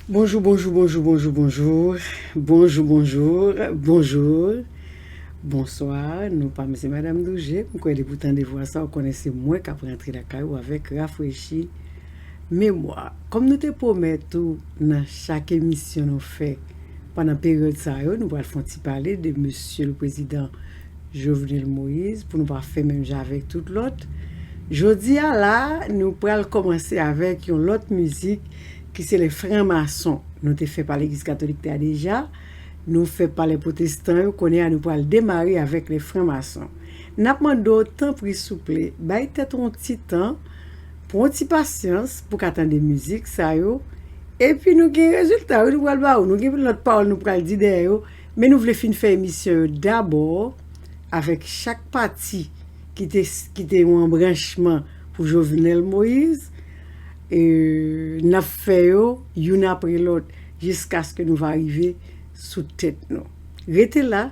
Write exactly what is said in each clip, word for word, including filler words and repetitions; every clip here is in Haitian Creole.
Bonjou, bonjou, bonjou, bonjou, bonjou. Bonjou, bonjou, bonjou. Bonswa, non pa m se Madanm Douje. M kwè depi w tande vwa sa, ou konnen se mwen k ap rantre lakay ou avèk Rafrechi Memwa. Kòm nou te pwomèt ou nan chak emisyon nou fè pandan peryòd sa yo, nou pral fè yon ti pale de Mesye le Prezidan Jovenel Moïse, pou nou pa fè menm jan avèk tout lòt. Jodi a la, nou pral kòmanse avèk yon lòt mizik ki se Les Francs-Maçons. Nou te fè pa Legliz Katolik te a deja, nou fè pa lè Pwotestan yo, kounye a nou pral demare avèk Les Francs-Maçons. N ap mande w, tanpri, souple, bay tèt ou yon ti tan, pran yon ti pasyans pou w ka tande mizik sa yo. Epi nou gen rezilta yo nou pral ba ou. Nou gen lòt pawòl nou pral di dèyè yo, men nou vle fin fè emisyon yo dabò avèk chak pati ki te, ki te yon branchman pou Jovenel Moïse. E, n ap fè yo youn apre lòt jiskaske nou va rive sou tèt nou. Rete la,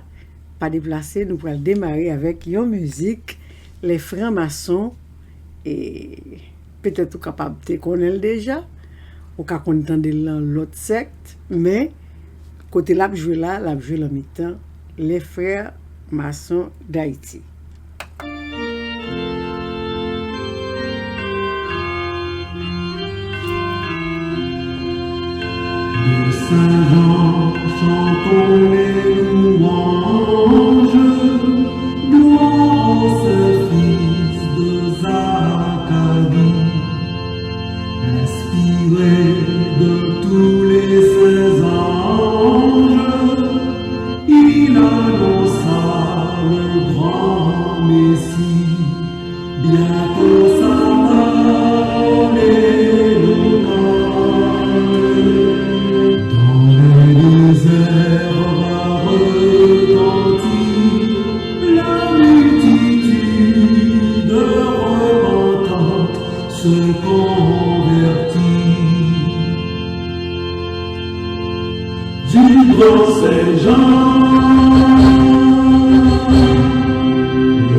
pa deplase, nou pral demare avèk yon mizik, Les Francs-Maçons, e petèt ou kapab te konnen l deja, ou ka konn tande l nan lòt sèkt, men kote l ap jwe la, l ap jwe nan mitan Les Frères Maçons d'Haïti. De Saint Jean chantons les louanges, gloire au Saint Fils de Zacharie. Inspiré de tous les saints anges, il annonça le grand Messie. Bientôt sa parole éloquente dans le désert va retentir. La multitude repentante se convertit. Du grand Saint Jean,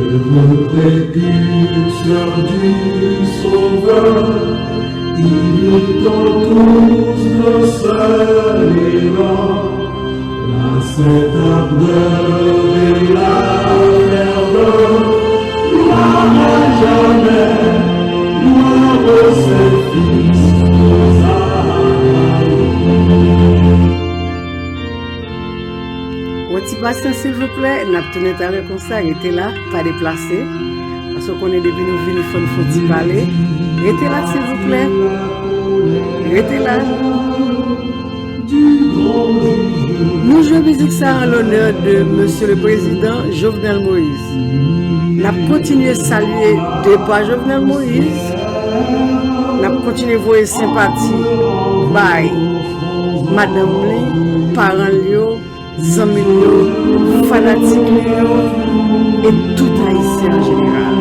le précurseur du Sauveur, imitons tous le seul élan, la sainte ardeur et la ferveur, gloire à jamais, gloire au Saint Fils de Zacharie. Yon ti pasyans, silvouplè. N ap tounen talè konsa. Rete la, pa deplase. Paske w konnen depi nou vini, fò n fè yon ti pale. Rete la, silvouplè. Rete la. Nou jwe mizik sa an lonè de Mesye le Prezidan Jovenel Moïse. N ap kontinye salye depa Jovenel Moïse. N ap kontinye voye senpati bay madanm li, paran l yo, zanmi l yo, fanatik li yo, e tout Ayisyen an jeneral.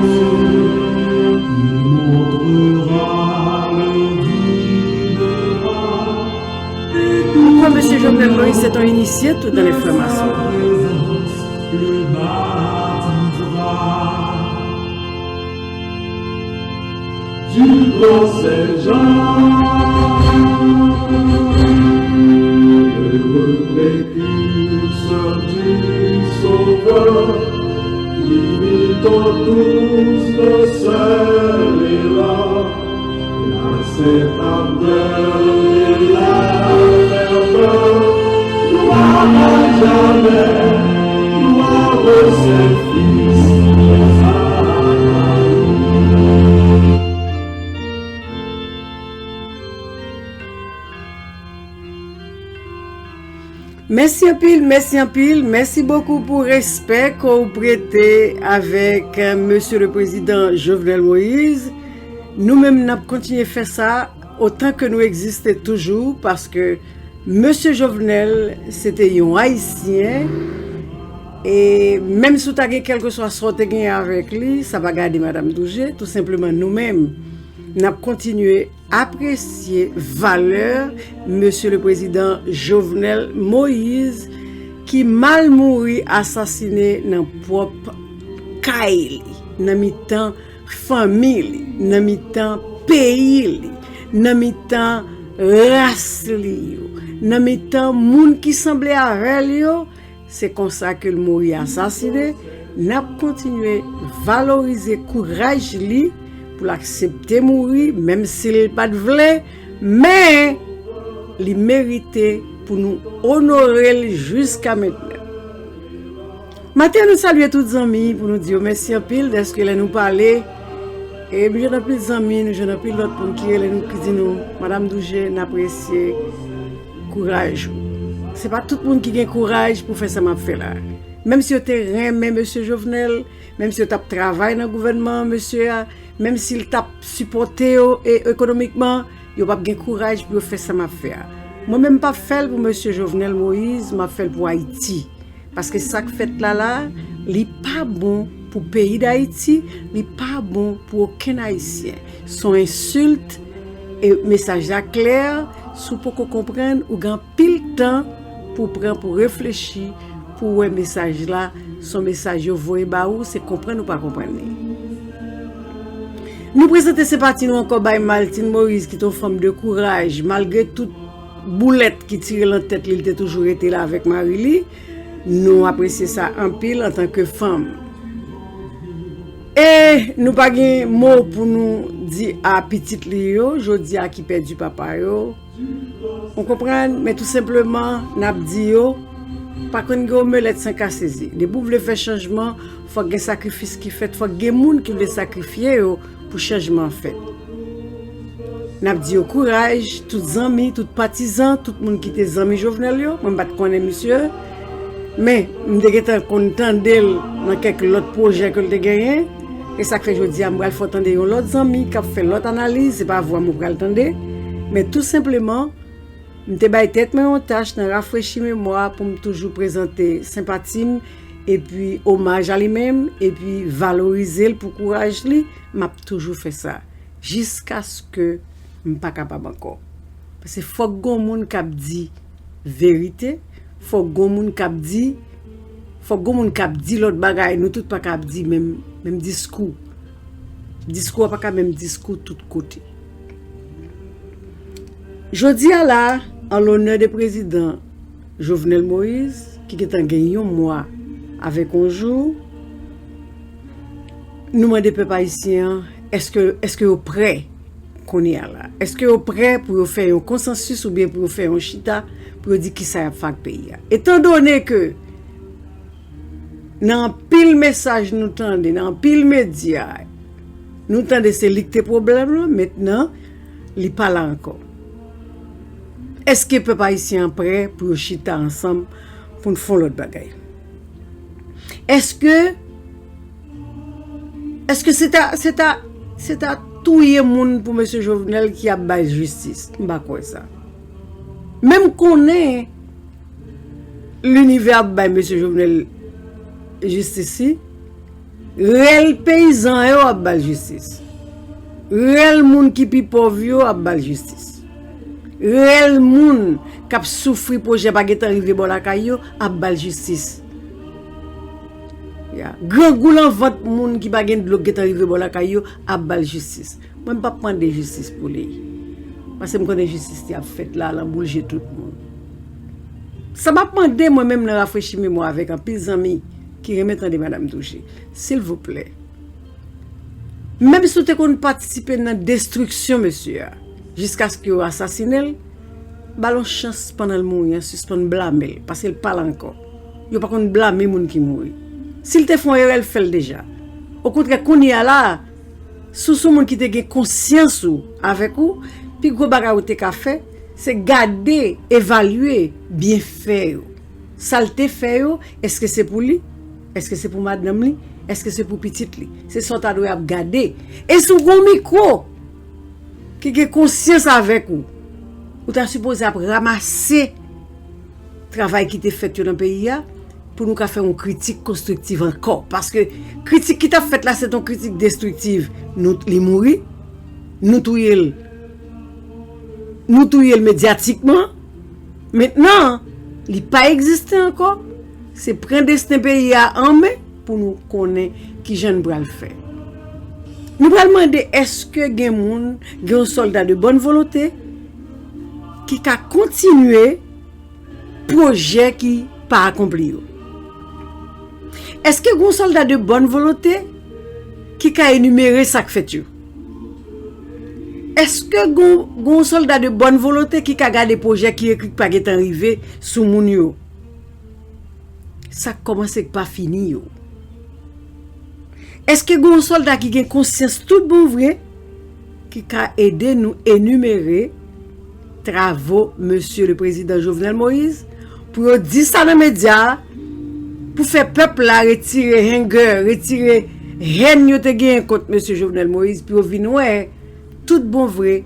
Pourquoi Monsieur Jovenel Moïse est un initié tout dans les francs-maçons? Du grand Saint Jean, le précurseur du Sauveur, imitons tous le seul élan, la sainte ardeur et la ferveur, gloire à jamais, gloire au Saint Fils de Zacharie. Mèsi anpil, mèsi anpil, mèsi bokou pou respè ke w prete avèk, euh, Mesye le Prezidan Jovenel Moïse. Nou menm, n ap kontinye fè sa otan ke nou egziste toujou, paske Mesye Jovenel, se te yon Ayisyen, e menm si w ta gen kèlkeswa sa w te genyen avèk li, sa pa gade Madanm Douje, tou senpleman nou menm, n ap kontinye apresye valè Mesye le Prezidan Jovenel Moïse, ki mal mouri asasine nan pwòp kay li, nan mitan fanmi li, nan mitan peyi li, nan mitan ras li yo, nan mitan moun ki sanble avè l yo, se konsa ke l mouri asasinen. N ap kontinye valorize kouraj li pou l aksepte mouri, menm si l pa t vle, men li merite pou nou onore l jiska mentnan. Maten, nou salye tout zanmi pou nou di yo mèsi anpil dèske lè nou pale, e nou jwenn anpil zanmi, nou jwenn anpil lòt moun ki rele nou, ki di nou, Madanm Douje, n apresye kouraj ou. Se pa tout moun ki gen kouraj pou fè sa m ap fè la. Menm si yo te renmen Mesye Jovenel, menm si yo t ap travay nan gouvènman an, mesye a, menm si l t ap sipòte yo e ekonomikman, yo p ap gen kouraj pou yo fè sa m ap fè a. Mwen menm, m p ap fè l pou Mesye Jovenel Moïse, m ap fè l pou Ayiti. Paske sa k fèt la la, li pa bon pou peyi Dayiti, li pa bon pou okenn Ayisyen. Se yon ensilt, e mesaj la klè, si w poko konprann, ou gen anpil tan pou w pran pou reflechi, pou w wè mesaj la, se yon mesaj yo voye ba ou, se konprann ou pa konprann li. Nou prezante senpati nou ankò bay Martine Moïse, ki te yon fanm de kouraj, malgre tout boulèt ki tire nan tèt li, li te toujou rete la avèk mari li. Nou apresye sa anpil antanke fanm. E nou pa gen mo pou nou di a pitit li yo, jodi a ki pèdi papa yo. Ou konprann? Men tou senpleman, n ap di yo, pa konn gen omelèt san kase zye. Depi w vle fè chanjman, fòk gen sakrifis ki fèt, fòk gen moun ki vle sakrifye yo pou chanjman an fèt. N ap di yo kouraj, tout zanmi, tout patizan, tout moun ki te zanmi Jovenel yo. Mwen m pa t konnen misye, men m te gentan konn tande l nan kèk lòt pwojè ke l te genyen. E sa k fè jodi a m pral fè w tande yon lòt zanmi k ap fè lòt analiz, se pa vwa m ou pral tande. Men tou senpleman, m te bay tèt mwen yon tach nan rafrechi memwa pou m toujou prezante senpati m epi omaj a li menm, epi valorize l pou kouraj li. M ap toujou fè sa jiskaske m pa kapab ankò. Paske fòk gon moun k ap di verite, fòk gon moun k ap di, fòk gon moun k ap di lòt bagay. Nou tout pa ka ap di menm, menm diskou. Diskou a pa ka menm diskou tout kote. Jodi a la, an lonè de prezidan Jovenel Moïse, ki gentan gen yon mwa avèk yon jou, nou mande pèp ayisyen an, èske, èske yo prè kounye a la? Èske yo prè pou yo fè yon konsansis oubyen pou yo fè yon chita pou yo di kisa y ap fè ak peyi a? Etandone ke nan anpil mesaj nou tande, nan anpil medya, nou tande se li k te pwoblèm lan, mentnan, li pa la ankò. Èske pèp ayisyen an prè pou yo chita ansanm pou n fè yon lòt bagay? Èske, èske se ta, se ta, se ta touye moun pou mesye Jovenel ki ap bay jistis? M pa kwè sa. Men m konnen linivè ap bay mesye Jovenel jistis li. Rèl peyizan yo ap ba l jistis. Rèl moun ki pi pòv yo ap ba l jistis. Rèl moun k ap soufri pwojè pa gentan rive bò lakay yo ap ba l jistis. Ya. Grangou nan vant moun ki pa gen dlo k gentan rive bò lakay yo ap ba l jistis. Mwen, m p ap mande jistis pou li. Paske m konnen jistis li ap fèt la, l ap bouje tout moun. Sa m ap mande, mwen menm, nan rafrechi memwa avèk anpil zanmi ki renmen tande Madanm Douje, silvouplè, menm si w te konn patisipe nan destriksyon mesye a, jiskaske yo asasinen l, ba l yon chans pandan l mouri an, sispann blame l, paske l pa la ankò. Yo pa konn blame moun ki mouri. Si l te fè yon erè, l fè l deja. Okontrè, kounye a la, si w se yon moun ki te gen konsyans ou avèk ou, pi gwo bagay ou te ka fè, se gade, evalye byenfè yo. Sa l te fè yo, èske se pou li? Èske se pou madanm li? Èske se pou pitit li? Se sa w ta dwe ap gade. E si w gen yon mikwo ki gen konsyans avèk ou, ou ta sipoze ap ranmase travay ki te fèt yo nan peyi a, pou nou ka fè yon kritik konstriktiv ankò. Paske kritik ki t ap fèt la, se t yon kritik destriktiv. Nou, li mouri, nou touye l. Nou touye l medyatikman. Mentnan, li pa egziste ankò. Se pran desten peyi a an men pou nou konnen kijan n pral fè. Nou pral mande, èske gen moun, gen yon sòlda de bòn volonte, ki ka kontinye pwojè ki pa akonpli yo? Èske gen yon sòlda de bòn volonte ki ka enimere sa k fèt yo? Èske gen gen yon sòlda de bòn volonte ki ka gade pwojè ki ekri k pa gentan rive sou moun yo? Sa k kòmanse k pa fini yo? Èske gen yon sòlda ki gen konsyans tout bon vre ki ka ede nou enimere travo Mesye le Prezidan Jovenel Moïse, pou yo di sa nan medya a, pou fè pèp la retire hanger, retire hèn yo te genyen kont Mesye Jovenel Moïse, pou yo vin wè tout bon vre,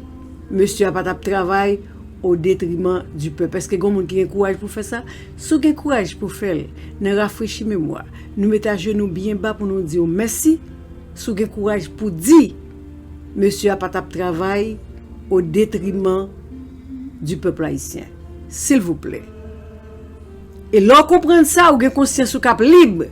mesye a pa t ap travay au détriment du peuple. Èske gen moun ki gen kouraj pou fè sa? Si w gen kouraj pou fè l, nan rafrechi memwa, nou mete ajenou byen ba pou nou di w mèsi. Si w gen kouraj pou di, mesye a pa t ap travay au détriment du peuple haïtien. Silvouplè. E lè w konprann sa, ou gen konsyans ou k ap lib.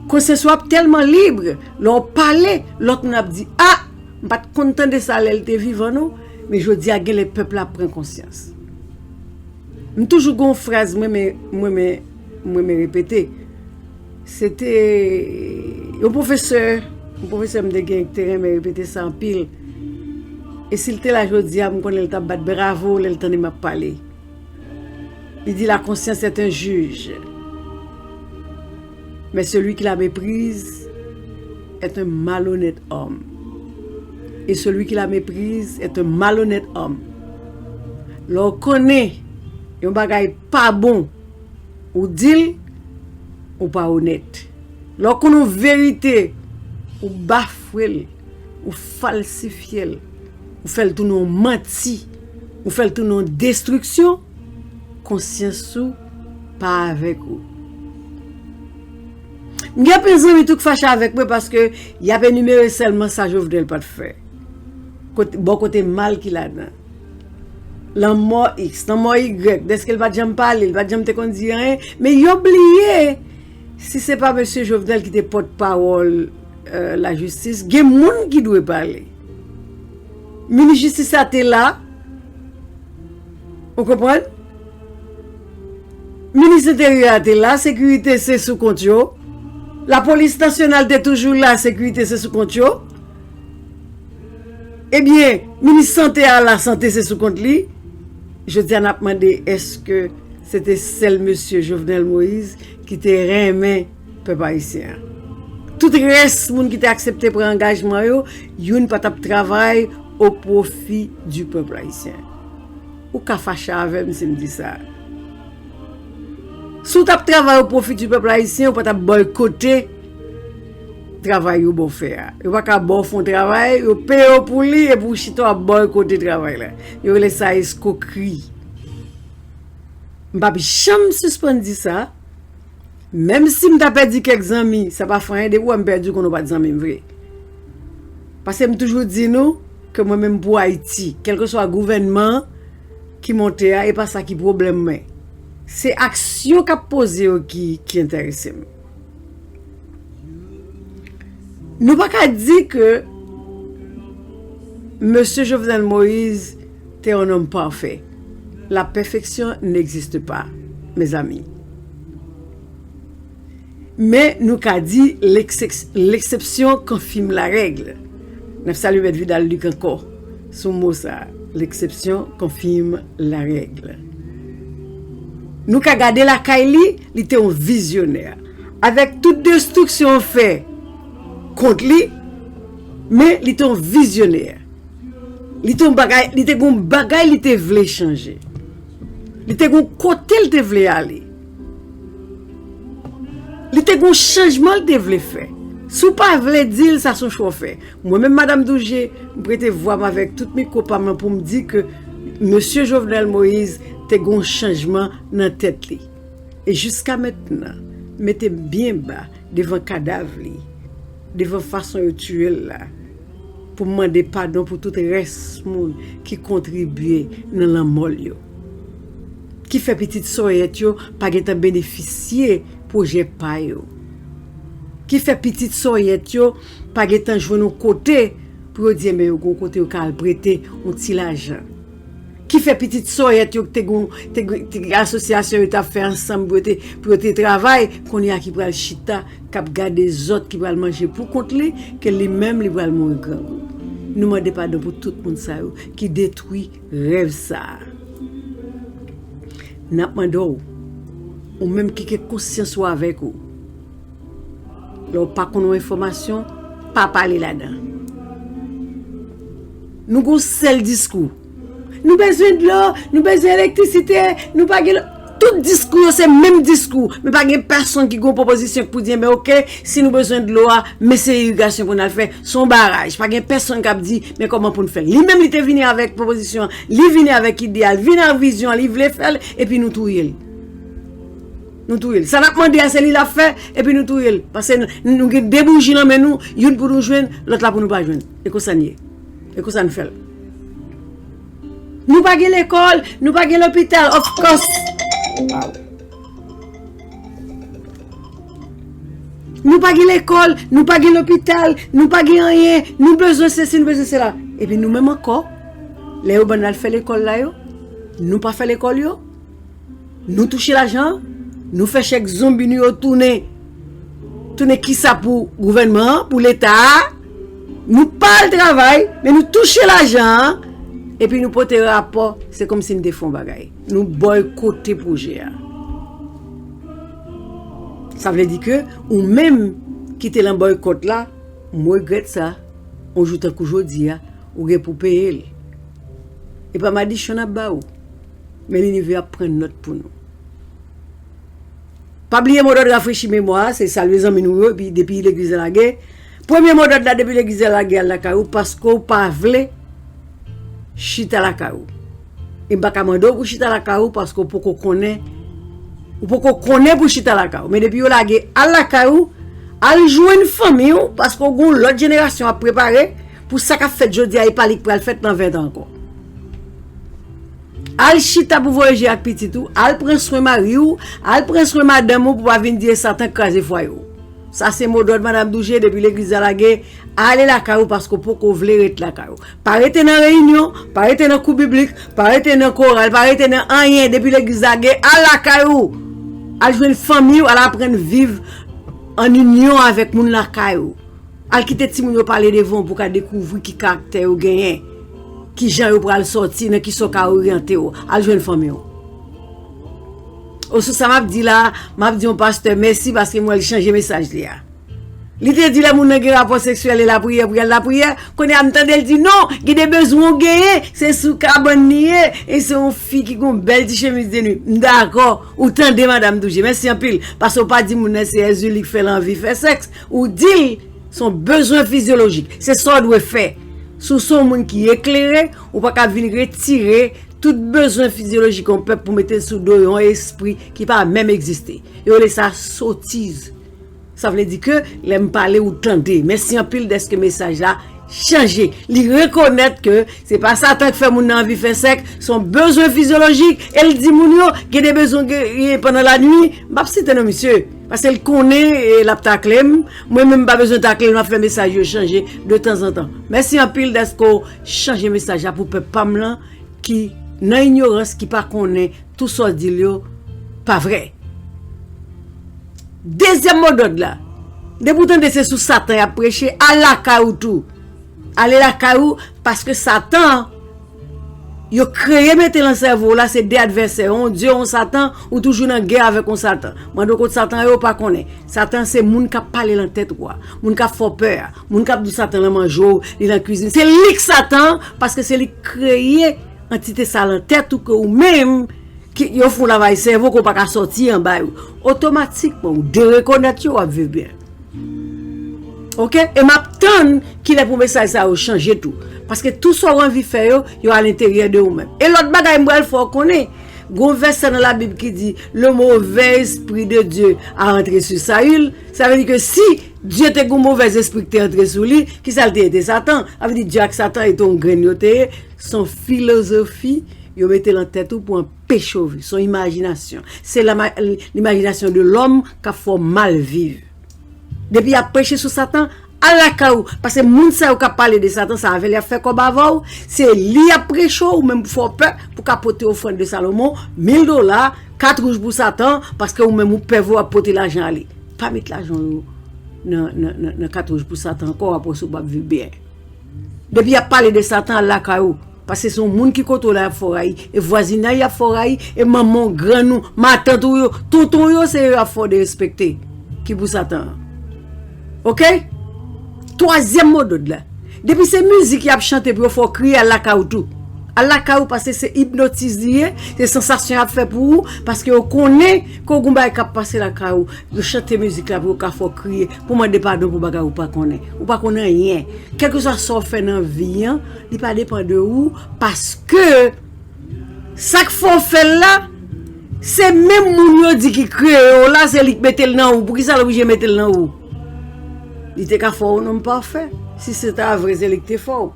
Konsyans ou ap tèlman lib, lè w pale, lòt moun ap di, a, m pa t konn tande sa lè l te vivan non, men jodi a genlè pèp la ap pran konsyans. M toujou gen yon fraz mwen renmen, mwen renmen, mwen renmen repete. Se te yon pwofesè, yon pwofesè m te gen ki te renmen repete sa anpil. E si l te la jodi a, m konnen l t ap bat bravo lè l tande m ap pale. Li di, la conscience est un juge, mais celui qui la méprise est un malhonnête homme. Et celui qui la méprise est un malhonnête homme. Lè w konnen yon bagay pa bon, ou di l, ou pa onèt. Lè w konnen yon verite, ou bafwe l, ou falsifye l, ou fè l tounen yon manti, ou fè l tounen yon destriksyon, konsyans ou pa avèk ou. M gen anpil zanmi tou k fache avèk mwen paske y ap enimere sèlman sa Jovenel pa t fè. Kote, bò kote mal ki ladan. Lanmò X, lanmò Y, dèske l pa t janm pale, l pa t janm te konn di anyen, men yo bliye si se pa mesye Jovenel ki te pòtpawòl, euh, lajistis, gen moun ki dwe pale. Minis jistis la te la, ou konprann? Minis enteryè a te la, sekirite se sou kont yo. Lapolis nasyonal te toujou la, sekirite se sou kont yo. Ebyen, minis sante a la, sante se sou kont li. Jodi a, n ap mande, èske se te sèl mesye Jovenel Moïse ki te renmen pèp ayisyen an? Tout rès moun ki te aksepte pran angajman yo, youn pa t ap travay au profit du peuple haïtien. Ou ka fache avè m si m di sa. Si w t ap travay au profit du peuple haïtien, ou pa t ap bòykote travay yo ba w fè a. Yo pa ka ba w fè yon travay, yo peye w pou li, epi w chita w ap bòykote travay la. Yo rele sa eskokri. M p ap janm sispann di sa. Menm si m ta pèdi kèk zanmi, sa pa fè anyen, depi w wè m pèdi, konnen w pa t zanmi m vre. Paske m toujou di nou ke mwen menm pou Ayiti, kèlkeswa gouvènman ki monte a, e pa sa ki pwoblèm mwen. Se aksyon k ap poze yo ki, ki enterese m. Nou pa ka di ke mesye Jovenel Moïse te yon nonm pafè. La perfection n'existe pas, mes amis. Men nou ka di l'excep-, l'exception confirme la règle. N ap salye Mèt Vidal Luc ankò sou mo sa, l'exception confirme la règle. Nou ka gade lakay li, li te yon vizyonè. Avèk tout destriksyon yo fè kont li, men li te yon vizyonè. Li te yon bagay, li te gon bagay li te vle chanje. Li te gon kote l te vle ale. Li te gon chanjman l te vle fè. Si w pa vle di l, sa se yon chwa w fè. Mwen menm, Madanm Douje, m prete vwa m avèk tout mikwo pa m lan pou m di ke mesye Jovenel Moïse te gon chanjman nan tèt li. E jiska mentnan, mete m byen ba devan kadav li, devan fason yo tiye l la, pou m mande padon pou tout rès moun ki kontribye nan lanmò l yo, ki fè pitit sòyèt yo pa gentan benefisye pwojè pa yo, ki fè pitit sòyèt yo pa gentan jwenn yon kote pou yo di, enben, yo gon kote yo ka al prete yon ti lajan. ki fè pitit sòyèt yo te gon, te, te, asosyasyon yo t ap fè ansanm pou yo te, pou yo te travay, kounye a ki pral chita, k ap gade zòt, ki pral manje pou kont li, ke li menm li pral mouri grangou. Nou mande padon pou tout moun sa yo ki detwi rèv sa a. N ap mande w, ou menm ki gen konsyans ou avèk ou, lè w pa konn yon enfòmasyon, pa pale ladan. Nou gon sèl diskou. Nou bezwen dlo, nou bezwen elektrisite, nou pa gen... Tout diskou yo se menm diskou. Men pa gen pèsonn ki gon pwopozisyon pou di, enben, oke, si nou bezwen dlo a, men se irigasyon pou n al fè, se yon baraj. Pa gen pèsonn k ap di, men kòman pou n fè l. Li menm li te vini avèk pwopozisyon an, li vini avèk ide a, li vini ak vizyon an, li vle fè l, epi nou touye l. Nou touye l. Sa n ap mande a, se li l ap fè, epi nou touye l. Paske n-, nou gen de bouji nan men nou, youn pou nou jwenn, lòt la pou nou pa jwenn. E konsa n ye. E konsa n fè l. Nou pa gen lekòl, nou pa gen lopital, of course. Nou pa gen lekòl, nou pa gen lopital, nou pa gen anyen, nou bezwen sesi, nou bezwen sela. Epi nou menm ankò, lè yo ban n al fè lekòl la yo, nou pa fè lekòl yo. Nou touche lajan an, nou fè chèk zonbi nou yo tounen, tounen kisa pou gouvènman an, pou leta a. Nou pa al travay, men nou touche lajan an, epi nou pote rapò, se kòmsi n te fè yon bagay. Nou bòykote pwojè a. Sa vle di ke ou menm ki te lan bòykòt la, m regrèt sa, yon jou tankou jodi a, ou gen pou peye l. E pa madichon n ap ba ou, men linivè ap pran nòt pou nou. Pa bliye modòd rafrechi memwa, se salye zanmi nou yo, epi depi legliz la lage. Premye modòd la, depi legliz la lage, al lakay ou, paske w pa vle chita lakay ou. E m pa ka mande w pou chita lakay ou, paske w poko konnen, ou poko konnen pou chita lakay ou. Men depi yo lage, al lakay ou, al jwenn fanmi w, paske w gon lòt jenerasyon ap prepare pou sa k ap fèt jodi a, e pa li k pral fèt nan ven tan ankò. Al chita pou voye je ak pitit ou, al pran swen mari w, al pran swen madanm ou pou pa vin di e Satan kraze fwaye w. Sa se modòd Madanm Douje depi legliz la lage, ale lakay ou paske w poko vle ret lakay ou. Pa rete nan reyinyon, pa rete nan kou biblik, pa rete nan koral, pa rete nan anyen depi legliz lage, al lakay ou. Al jwenn fanmi w, al aprann viv an inyon avèk moun lakay ou. Al kite timoun yo pale devan w pou w ka dekouvri ki karaktè yo genyen, ki jan yo pral sòti, nan kisa w ka oryante w. Al jwenn fanmi w. O, sou sa m ap di la, m ap di yon pastè mèsi paske m wè l chanje mesaj li a. Li te di lè moun nan gen rapò seksyèl e lapriyè pou y al lapriyè, kounye a m tande l di non, gen de bezwen w genyen, se sou kabann li ye, e se yon fi ki gen yon bèl ti chemiz de nwi. M dakò, ou tande Madanm Douje, mèsi anpil, paske w pa di moun nan se Èzili k fè l anvi fè sèks, ou di l se yon bezwen fizyolojik, se sa w dwe fè. Si w se yon moun ki eklere, ou pa ka vin retire tout bezwen fizyolojik yon pèp pou mete l sou do yon espri ki pa menm egziste. Yo rele sa sotiz. Sa vle di ke lè m pale, ou tande. Mèsi anpil dèske mesaj la chanje. Li rekonèt ke se pa Satan k fè moun nan anvi fè sèks, se yon bezwen fizyolojik, e l di moun yo, gen de bezwen gen, gen pandan lanwi, m p ap site non misye, paske l konnen, e, l ap takle m, mwen menm m pa bezwen takle l, m ap fè mesaj yo chanje de tanzantan. Mèsi anpil dèske w chanje mesaj la pou pèp pa m lan, ki nan inyorans, ki pa konnen tout sa w di l yo pa vrè. Dezyèm modòd la, depi w tande se sou Satan y ap preche, al lakay ou tou. Ale lakay ou, paske Satan, yo kreye mete lan sèvo w la, se de advèsè, yon Dye, yon Satan, ou toujou nan gè avèk yon Satan. Mande w kot Satan yo, ou pa konnen. Satan se moun k ap pale lan tèt ou a, moun k ap fè w pè a, moun k ap di w Satan lan manje w, li nan kwizin. Se li k Satan, paske se li k kreye antite sa lan tèt ou ke ou menm, ki, yo fè w lavaj sèvo ke w pa ka sòti anba yo. Otomatikman, ou derekonèt yo, w ap viv byen. Oke? E m ap tann kilè pou mesaj sa yo chanje tou. Paske tou sa w anvi fè yo, yo alenteryè de ou menm. E lòt bagay m pral fè w konnen, gon vèsè nan Labib ki di, le mauvais esprit de Dieu a entré sur Saül. Sa vle di ke si Dye te gon movèz espri ki te antre sou li, kisa l te ye? Te Satan. Sa vle di Dye ak Satan e te yon grenn yo te ye. Se yon filozofi yo mete lan tèt ou pou anpeche w viv. Se yon imajinasyon. Se lama-, limajinasyon de lòm k ap fè w mal viv. Depi y ap preche sou Satan, Al lakay ou, paske moun sa yo k ap pale de Satan, sa avè l y ap fè kòb avè w, se li y ap preche w, ou menm pou fè w pè, pou ka pote ofrann de Salomon, mil dola, kat wouj pou Satan, paske ou menm ou pè vre w ap pote lajan ale. Pa met lajan w yo nan, nan, nan, nan kat wouj pou Satan ankò, w ap wè si w p ap viv byen. Depi y ap pale de Satan, al lakay ou. Paske se yon moun ki kote w la y ap fè w rayi. E vwazinay y ap fè w rayi. E manman w, grann ou, matant ou yo, tonton w yo, se yo y ap fè w derespekte. Ki pou Satan an. Oke? Twazyèm modòd la. Depi se mizik y ap chante pou yo fè w kriye, al lakay ou tou. Al lakay ou paske se ipnotiz li ye, se sansasyon y ap fè pou ou, paske yo konnen ke w gon bagay k ap pase lakay ou. Yo chante mizik la pou yo ka fè w kriye, pou mande padon pou bagay ou pa konnen. Ou pa konn anyen. Kèlkeswa sa w fè nan vi an, li pa depann de ou, paske sa k fè w fè l la, se menm moun yo di ki kreye w la, se li k mete l nan ou. Poukisa l oblije mete l nan ou? Li te ka fè w yon nonm pafè. Si se ta vre, se li k te fè w.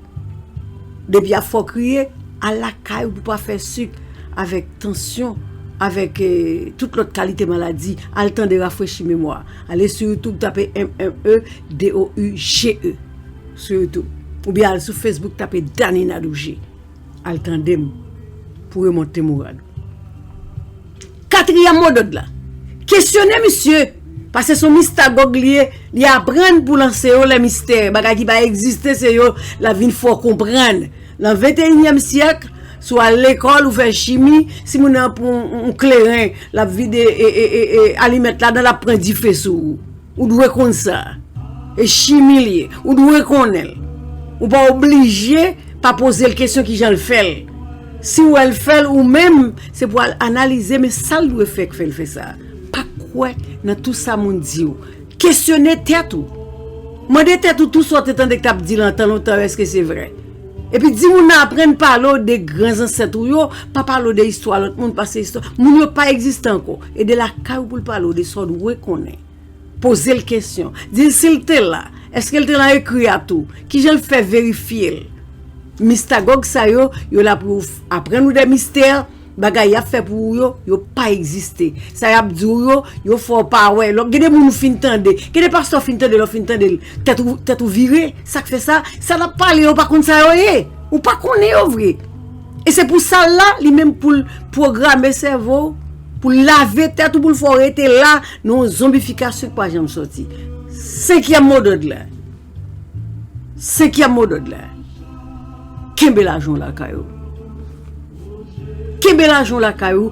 Depi y ap fè w kriye, al lakay ou pou pa fè sik avèk tansyon, avèk eh, tout lòt kalite maladi. Al tande rafrechi memwa. Ale sou YouTube, tape M M E D O U G E sou YouTube. Oubyen al sou Facebook, tape Danina Dougé. Al tande m pou remonte moral ou. Katriyèm modòd la. Kesyone misye, paske se yon mistagòg li ye, li aprann pou lanse yo lè mistè, bagay ki pa egziste, se yo l ap vin fè w konprann. Nan venteyinyèm syèk, si w al lekòl, ou fè chimi, si moun nan pran yon, yon kleren, l ap vide e, e, e, e, alimèt ladan, l ap pran dife sou ou. Ou dwe konn sa. E chimi l ye. Ou dwe konnen l. Ou pa oblije pa poze l kesyon kijan l fè l. Si w wè l fè l ou menm, se pou w al analize, men sa l dwe fè k fè l fè sa. Pa kwè nan tout sa moun di w. Kesyone tèt ou. Mande tèt ou tou sa w te tande k t ap di l antan lontan yo, èske se vrè? Epi di moun nan aprann pale w de gran zansèt ou yo, pa pale w de istwa lòt moun, paske istwa moun yo pa egziste ankò. E de lakay ou pou l pale w de sa w dwe konnen. Poze l kesyon. Di l si l te la, èske l te nan ekri a tou? Kijan l fè verifye l? Mistagòg sa yo, yo la pou yo f- aprann ou de mistè, bagay y ap fè pou ou yo, yo pa egziste. Sa y ap di w yo, yo fè w pa wè. Lò, gen de moun ou fin tande, gen de pastè w fin tande, lè w fin tande l, tèt ou, tèt ou vire. Sa k fè sa? Sa l ap pale, yo pa konn sa yo ye. Ou pa konnen yo vre. E se pou sa l la, li menm pou l pwograme sèvo w, pou l lave tèt ou, pou l fè w rete la, nan yon zonbifikasyon k pa janm sòti. Senkyèm modòd la. Senkyèm modòd la. Kenbe lajan w lakay ou. Kenbe lajan w lakay ou.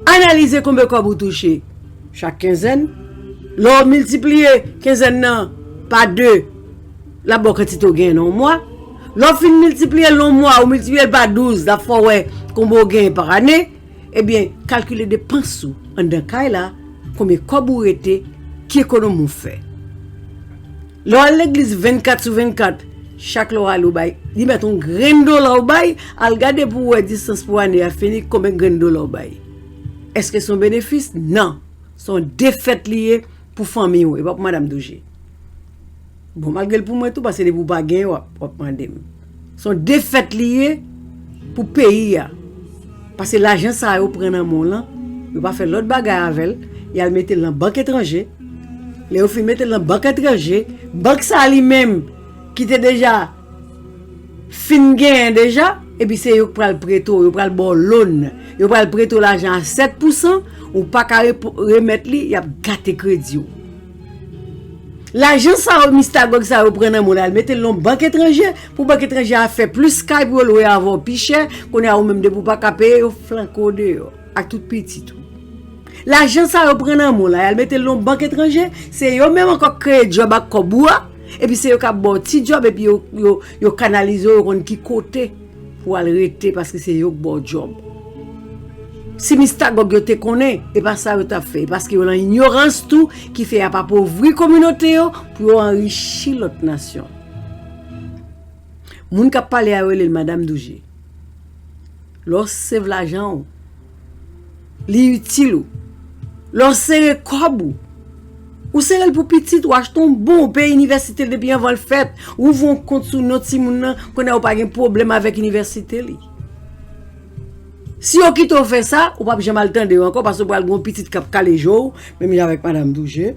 Analize konbyen kòb ou touche chak kenzèn. Lè w miltipliye kenzèn nan pa de, l ap ba w kantite w genyen nan yon mwa. Lè w fin miltipliye l nan yon mwa, ou miltipliye l pa douz, l ap fè w wè konbyen w genyen pa ane. Ebyen, kalkile depans ou anndan kay la, konbyen kòb ou rete, ki ekonomi w fè. Lè w al legliz vennkat sou vennkat, chak lè w ale w bay, li mèt yon grenn dola w bay, al gade pou w wè distans pou ane a fini, konbyen grenn dola w bay. Èske se yon benefis? Non. Se yon defèt li ye pou fanmi w, e pa pou Madanm Douje. Bon, malgre l pou mwen tou, paske depi w pa gen, w ap, w ap mande m. Se yon defèt li ye pou peyi a. Paske lajan sa yo pran nan men w lan, yo pa fè lòt bagay avè l, y al mete l nan bank etranje. Lè yo fin mete l nan bank etranje, bank sa li menm, ki te deja fin genyen deja, epi se yo k pral prete w, yo pral ba w loan, yo pral prete w lajan a sèt pousan, ou pa ka repo- remèt li, y ap gate kredi w. Lajan sa yo, mistagòg sa yo pran nan men w la, al mete l nan bank etranje, pou bank etranje a fè plis kay pou yo lwe avè w pi chè, kounye a ou menm depi w pa ka peye, yo flanke w deyò, ak tout pitit ou. Lajan sa yo pran nan men w la, y al mete l nan bank etranje, se yo menm ankò k kreye djòb ak kòb ou a, epi se yo k ap ba w ti djòb, epi yo, yo, yo kanalize w, yo konn ki kote pou w al rete, paske se yo k ba w djòb. Si mistagòg yo te konnen, e pa sa yo t ap fè, e paske yo nan inyorans tou, ki fè y ap apovri kominote yo, pou yo anrichi lòt nasyon. Moun k ap pale a yo rele l Madanm Douje. Lè w save lajan w, li itil ou. Lè w sere kòb ou, ou sere l pou pitit ou, achte yon bon, ou peye inivèsite l depi anvan l fèt, ou ouvri yon kont sou non timoun nan, kounye a ou pa gen pwoblèm avèk inivèsite li. Si yo kite w fè sa, ou p ap janm al tande yo ankò, paske w pral gen yon pitit k ap kale je w, menm jan avèk Madanm Douje,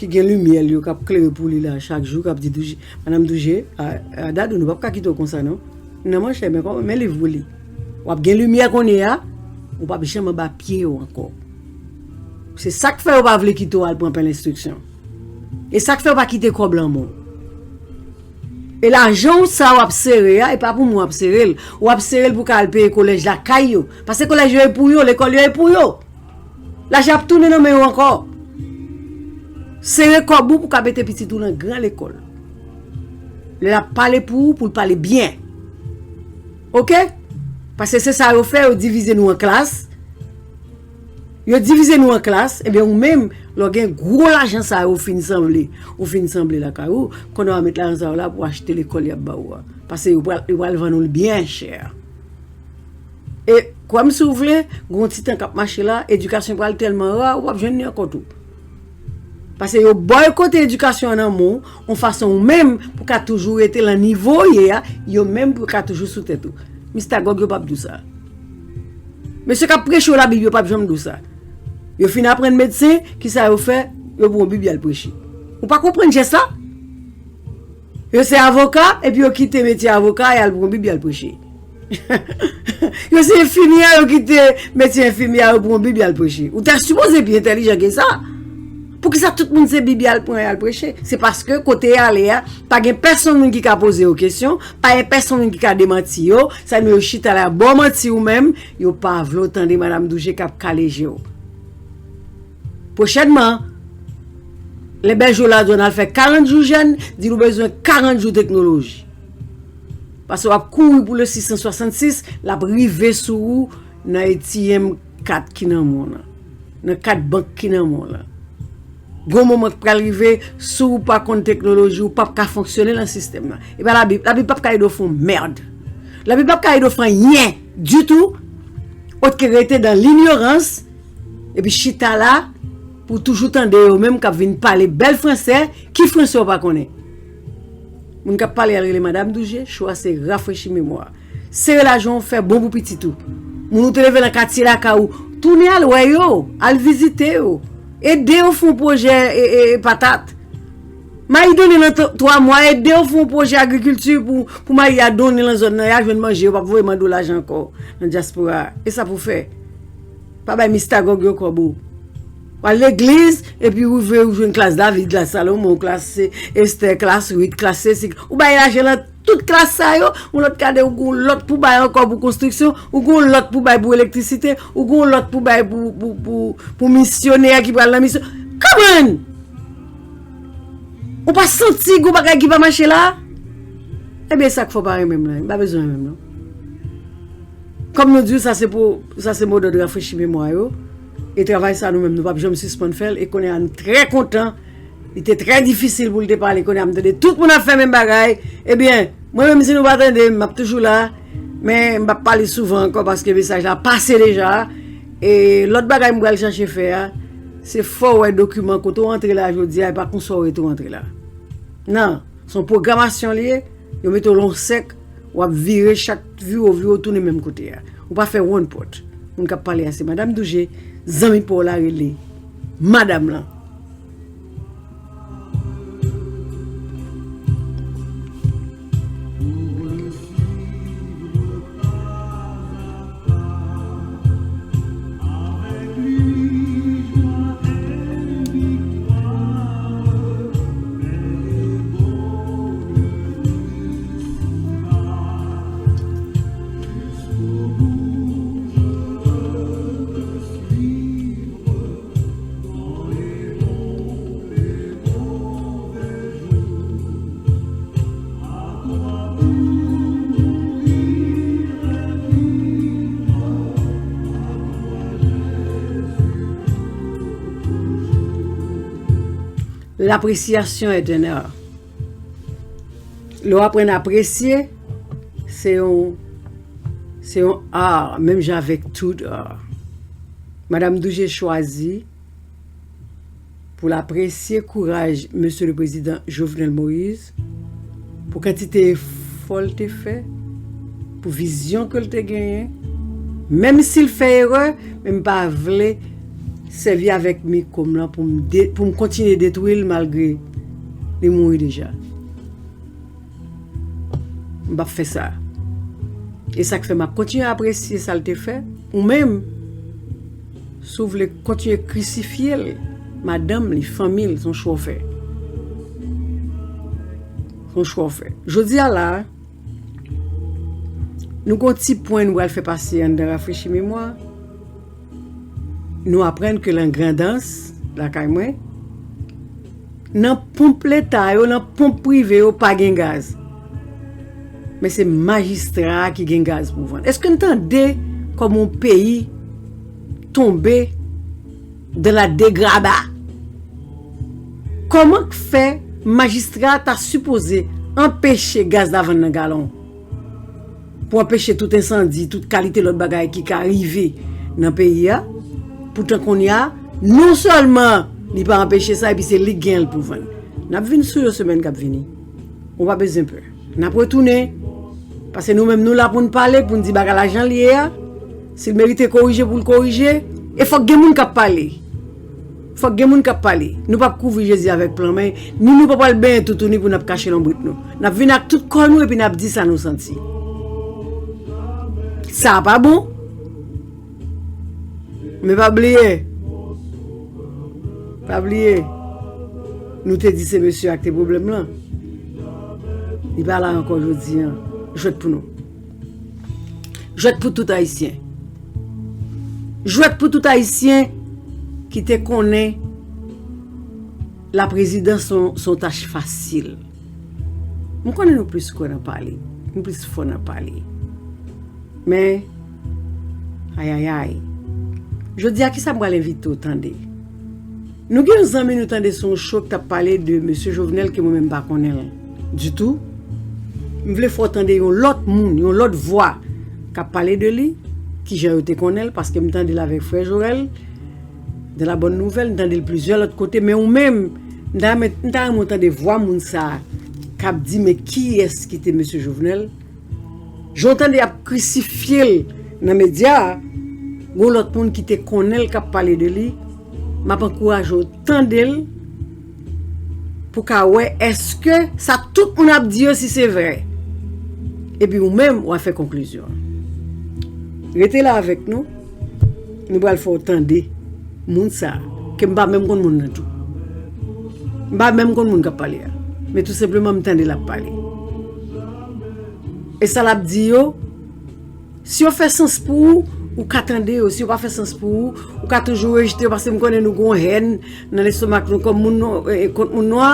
ki gen limyè l yo k ap klere pou li la chak jou, k ap di Douje, Madanm Douje, a, a, Dadou, nou p ap ka kite w konsa non. Non, monchè, men kòman, men liv pou li. W ap gen limyè kounye a, ou p ap janm anba pye yo ankò. Se sa k fè yo pa vle kite w al pran pèl enstriksyon. E sa k fè yo pa kite kòb lan men w. E lajan w sa w ap sere a, e pa pou mwen w ap sere l. W ap sere l pou w ka al peye kolèj lakay yo. Paske kolèj yo e pou yo, lekòl yo e pou yo. Lajan ap tounen nan men yo ankò. Sere kòb ou pou w ka mete pitit ou nan gran lekòl. Lè l ap pale pou ou, pou l pale byen. Oke? Paske se sa yo fè, yo divize nou an klas. Yo divize nou an klas, ebyen ou menm, lè w gen gwo lajan sa yo, ou fin sanble, ou fin sanble lakay ou, konnen w a met lajan sa yo la pou w achte lekòl y ap ba ou a. Paske yo pral, yo pral vann ou l byen chè. E kwè m si w vle, gen yon ti tan k ap mache la, edikasyon pral tèlman ra, ou p ap jwenn li ankò tou. Paske yo bòykote edikasyon an nan men w, yon fason ou menm pou ka toujou rete lan nivo w ye a, yo menm pou ka toujou sou tèt ou. Mistagòg yo p ap di w sa. Mesye k ap preche w Labib yo p ap janm di w sa. Yo fin aprann medsen, kisa yo fè? Yo pran yon Bib y al preche. Ou pa konprann jès la? Yo se avoka, epi yo kite metye avoka, y al pran Bib y al preche. Yo se enfimyè, yo kite metye enfimyè, yo pran Bib y al preche. Ou ta sipoze pi entèlijan ke sa. Poukisa tout moun se Bib y al pran y al preche? Se paske kote y ale a, pa gen pèsonn moun ki ka poze yo kesyon, pa gen pèsonn moun ki ka demanti yo, sa vle di yo chita la bò manti ou menm, yo pa vle w tande Madanm Douje k ap kale je w. Pwochènman, lè Bèjo la di w al fè karant jou jèn, di l ou bezwen karant jou teknoloji. Paske w ap kouri pou le sis san swasannsis, l ap rive sou ou nan A T M kat ki nan men w lan, nan kat bank ki nan men w lan. Gon moman k pral rive, si w pa konn teknoloji, ou p ap ka fonksyone nan sistèm nan. E pa Labib, Labib p ap ka ede w fè yon mèd. Labib p ap ka ede w fè anyen ditou, otre ke rete dan linyorans, epi chita la pou w toujou tande yo menm k ap vin pale bèl fransè, ki fransè w pa konnen? Moun k ap pale a rele Madanm Douje, cho a se rafrechi memwa. Sere lajan w, fè bon pou pitit ou. Moun ou te leve nan katye lakay ou, tounen al wè yo, al vizite yo. Ede yo fè yon pwojè e, e, e patat. Mayi donnen nan t-, twa mwa, ede yo fè yon pwojè agrikilti pou, pou mayi a donnen lan zòn nan, y a jwenn manje, yo p ap voye mande w lajan ankò nan dyaspora a. E sa pou w fè. Pa bay Mistagòg yo kòb ou. W al legliz, epi ou rive ou jwenn klas David, klas Salomon, klas Estè, klas Rit, klas sesi. Ou bay lajan lan tout klas sa yo, yon lòt kote ou gen yon lòt pou bay ankò pou konstriksyon, ou gen yon lòt pou bay pou elektrisite, ou gen yon lòt pou bay pou, pou, pou, pou misyonè ki pral nan misyon. Kòman? Ou pa santi gen yon bagay ki pa mache la? Ebyen, sa k fè w pa renmen m lan, m pa bezwen renmen m non. Kòm nou di w, sa se pou, sa se modòd rafrechi memwa yo. E travay sa nou menm, nou p ap janm sispann fè l. E kounye a, nou trè kontan. Li te trè difisil pou l te pale. Kounye a, m tande tout moun ap fè menm bagay. Ebyen, mwen menm, si nou pa tande m, m ap toujou la. Men m p ap pale souvan ankò paske mesaj la pase deja. E lòt bagay m pral chache fè a, se fè w wè dokiman kote w antre la jodi a, e pa konsa w rete w antre la. Non, se yon pwogramasyon li ye. Yo mete w lan yon sèk, w ap vire, chak vire w vire, w tounen menm kote a. Ou pa fè wonn pòt. Moun k ap pale a se Madanm Douje, zanmi pa w la rele madanm lan. L'appréciation est un art. Lè w aprann apresye, se yon, se yon art, menm jan avèk tout art. Madanm Douje chwazi pou l apresye kouraj Mesye le Prezidan Jovenel Moïse, pou kantite efò l te fè, pou vizyon ke l te genyen, menm si l fè erè, men m pa vle sèvi avèk mikwo m lan pou m de, pou m kontinye detwi l malgre li mouri deja. M p ap fè sa. E sa k fè m ap kontinye apresye sa l te fè. Ou menm, si w vle kontinye krisifye l, madanm li, fanmi l, se yon chwa w fè. Se yon chwa w fè. Jodi a la, nou gon ti pwen nou pral fè pase anndan rafrechi memwa. Nou aprann ke nan Grandans, lakay mwen, nan ponp leta yo, nan ponp prive yo, pa gen gaz. Men se majistra a ki gen gaz pou vann. Èske n tande kòman yon peyi tonbe dans la degrada? Kòman k fè majistra a ta sipoze anpeche gaz la vann nan galon? Pou anpeche tout ensandi, tout kalite lòt bagay ki ka rive nan peyi a. Poutan kounye a, non sèlman li pa anpeche sa, epi se li k gen l pou vann. N ap vin sou yo semèn k ap vini. Ou pa bezwen pè. N ap retounen. Paske nou menm, nou la pou n pale, pou n di bagay la jan l ye a. Si l merite korije, pou l korije. E fòk gen moun k ap pale. Fòk gen moun k ap pale. Nou p ap kouvri Jezi avèk plan, men ni nou pa pral benyen toutouni pou n ap kache lonbrit nou. N ap vin ak tout kò nou epi n ap di sa nou santi. Sa pa bon. Men pa bliye. Pa bliye. Nou te di se mesye a ki te pwoblèm lan. Li pa la ankò jodi a. Jwèt pou nou. Jwèt pou tout Ayisyen. Jwèt pou tout Ayisyen ki te konnen laprezidans se yon, se yon tach fasil. M konnen nou plis kwè nan pale. Nou plis fò nan pale. Men, ayayay. Jodi a, kisa m pral envite w tande? Nou gen yon zanmi nou tande sou yon show ki t ap pale de mesye Jovenel ke mwen menm m pa konnen l ditou. M vle fè w tande yon lòt moun, yon lòt vwa k ap pale de li, kijan yo te konnen l, paske m tande l avèk frè Jorèl, de la bòn nouvèl, m tande l plizyè lòt kote, men ou menm, m ta renmen, m ta renmen w tande vwa moun sa a k ap di men kiyès ki te mesye Jovenel, jan w tande y ap krisifye l nan medya a, gon lòt moun ki te konnen l k ap pale de li, m ap ankouraje w tande l pou w ka wè èske sa tout moun ap di yo si se vrè. Epi ou menm, w a fè konklizyon an. Rete la avèk nou. Nou pral fè w tande moun sa a, ke m pa menm konn moun nan tou. M pa menm konn moun k ap pale a. Men tou senpleman, m tande l ap pale. E sa l ap di yo, si yo fè sans pou ou, ou ka tande yo. Si yo pa fè sans pou ou, ou ka toujou rejte yo, paske m konnen nou gon hèn nan lestomak nou kòm moun nwa, eh, kont moun nwa,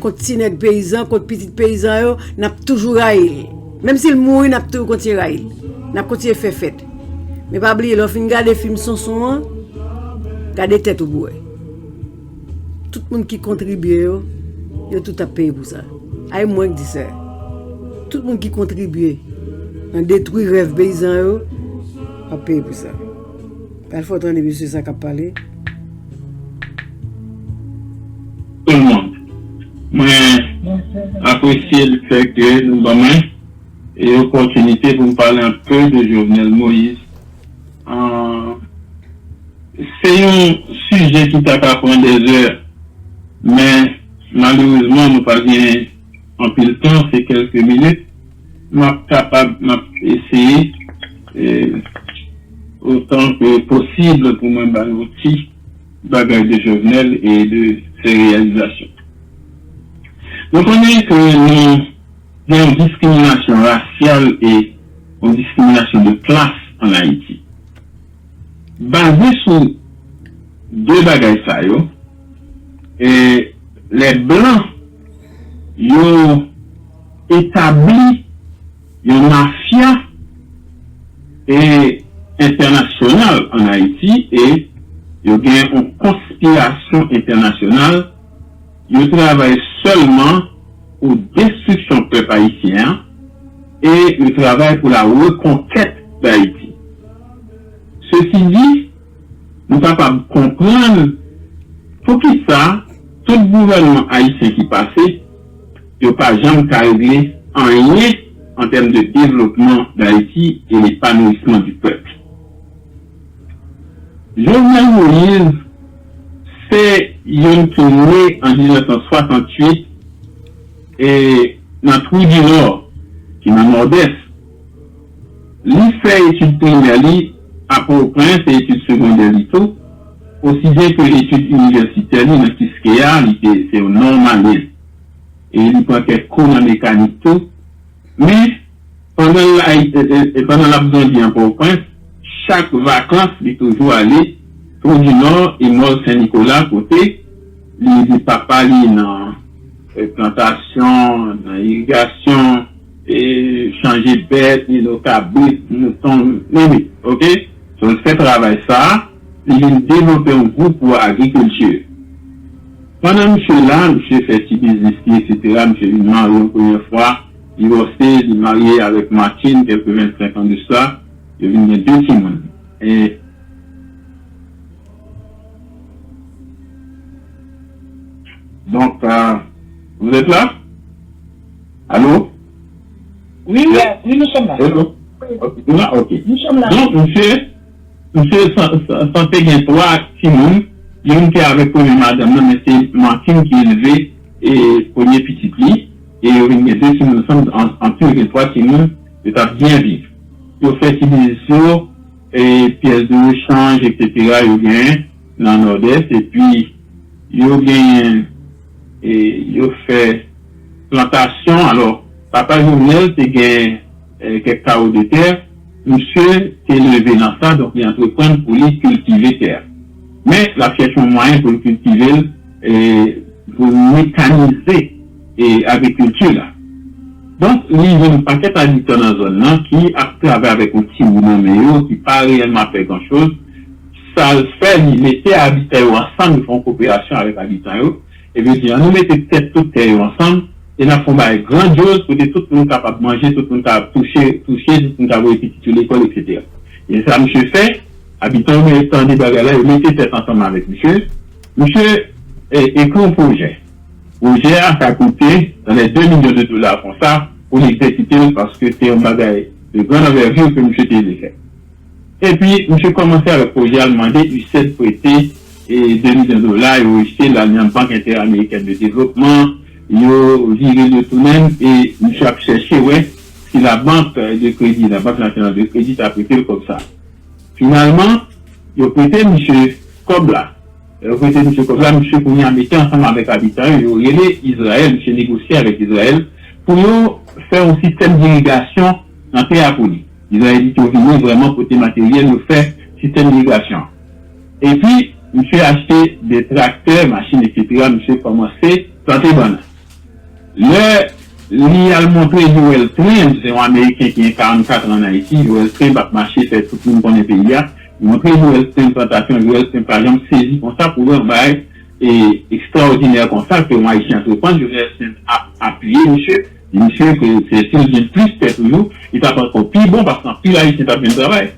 kont ti nèg peyizan, kont pitit peyizan yo, n ap toujou rayi l. Menm si l mouri, n ap toujou kontinye rayi l. N ap kontinye fè fèt. Men pa bliye, lè w fin gade fim Sonson an, gade tèt ou pou wè. Tout moun ki kontribye yo, yo tout ap peye pou sa. A e mwen k di sa. Tout moun ki kontribye nan detwi rèv peyizan yo, ap peye pou sa. Pral fè w tande mesye sa k ap pale. Tout le monde. Mwen apresye le fait que nou ban mwen e opòtinite pou m pale un peu de Jovenel Moïse. Ah, se yon sijè ki ta ka pran dèzè, men malerezman nou pa gen anpil tan, se kèlke minit. M ap kapab, m ap eseye, eh, otan ke posib pou mwen ba nou ti bagay de Jovenel e de ses réalisations. Nou konnen ke nou gen yon diskriminasyon rasyal e yon diskriminasyon de klas ann Ayiti. Baze sou de bagay sa yo, e lè blan yo etabli yon mafya e entènasyonal ann Ayiti e yo gen yon konspirasyon entènasyonal, yo travay sèlman pou destriksyon pèp ayisyen an e yo travay pou la reconquête d'Haïti. Sesi di, nou kapab konprann poukisa tout gouvènman ayisyen ki pase, yo pa janm ka regle anyen an tèm de devlopman Dayiti e lepanouisman di pèp. Jovenel Moïse Youn ki ne an diznèf san swasantuit e nan Twou di Nò, ki nan Nòdès. Li fè etid primè li a Pòtoprens e etid segondè li tou, osi byen ke etid inivèsitè li nan Kiskeya, li te se yon nòmalyen. E li pran kèk kou nan mekanik tou. Men, pandan l ay- e- e- e pandan l ap grandi an Pòtoprens, chak vakans li toujou ale Twou di Nò e Mòl Sen Nikola kote li ede papa li nan e, plantasyon, nan irigasyon, e, chanje bèt, you know, kabrit, mouton, name it, oke? So, l fè travay sa a, li vin devlope yon gou pou agrikilti. Pandan misye la, misye fè ti biznis li, etsetera, misye vin marye yon premyè fwa, divòse, li marye avèk Martine, kèlke vennsenk an de sa, yo vin gen de timoun. E, Donc, euh, vous êtes là? Allô? Oui, oui, oui, nous sommes là. Hello? Ok, nou la? Ok. Nous sommes là. Donk, misye, misye san- san- sanse gen twa timoun, youn te avèk premye madanm nan, men se Martine ki elve e premye pitit li, e yo vin gen de timoun ansanm, an- antou yo gen twa timoun, yo t ap byen viv. Yo fè ti biznis yo, e pyès de rechanj, etsetera, yo genyen nan Nòdès, epi yo genyen, e yo fè plantasyon. Alò, papa Jovenel te gen e, kèk kawo de tè, misye te leve nan sa, donk li antreprann pou li kiltive tè a. Men, l ap chèche yon mwayen pou l kiltive l, e, pou l mekanize e, agrikilti la. Donk, li jwenn yon pakèt abitan nan zòn nan ki ap travay avèk yon ti wou nan men yo, ki pa reyèlman ap fè gran choz. Sa l fè, li mete abitan yo ansanm, li fè yon koperasyon avèk abitan yo, epi yo di, ann nou mete tèt tout tè yo ansanm, e n ap fè yon bagay grandyoz, kote tout moun kapab manje, tout moun kapab touche, touche, tout moun kapab voye pitit yo lekòl, etsetera. E sa misye fè, abitan yo tande bagay la, yo mete tèt ansanm avèk misye. Misye e, ekri yon pwojè. Pwojè a ka koute nan lè de milyon de dola konsa pou l egzekite l, paske se yon bagay de grande envergure ke misye te vle fè. Epi, misye kòmanse avèk pwojè a, l mande USAID prete e, de milyon dola, yo rejte l al nan Bank Entèamerikèn de Devlopman, yo vire l, yo tounen l, e misye ap chèche wè si labank de kredi, Labank Nasyonal de Kredi, ta prete l kòb sa. Finalman, yo prete misye kòb la. Lè yo prete misye kòb la, misye kounye a mete ansanm avèk abitan yo, yo rele Izrayèl, misye negosye avèk Izrayèl pou yo fè yon sistèm dirigasyon nan tè a pou li. Izrayèlit yo vini vrèman pote materyèl, yo fè sistèm dirigasyon an. Epi, misye achte de traktè, machin, etsetera, misye kòmanse plante bannann. Lè li al montre Joel Tremp, se yon Ameriken ki gen karannkat an an Ayiti, Joel Tremp ap mache fè tout moun konnen peyi a. Li montre Joel Tremp plantasyon, Joel Tremp pa janm sezi konsa pou wè yon bagay e, ekstraòdinè konsa ke yon Ayisyen antreprann. Joel Tremp ap apiye misye, di misye ke se si l gen plis tè toujou, li t ap ankò pi bon paske anpil Ayisyen t ap jwenn travay.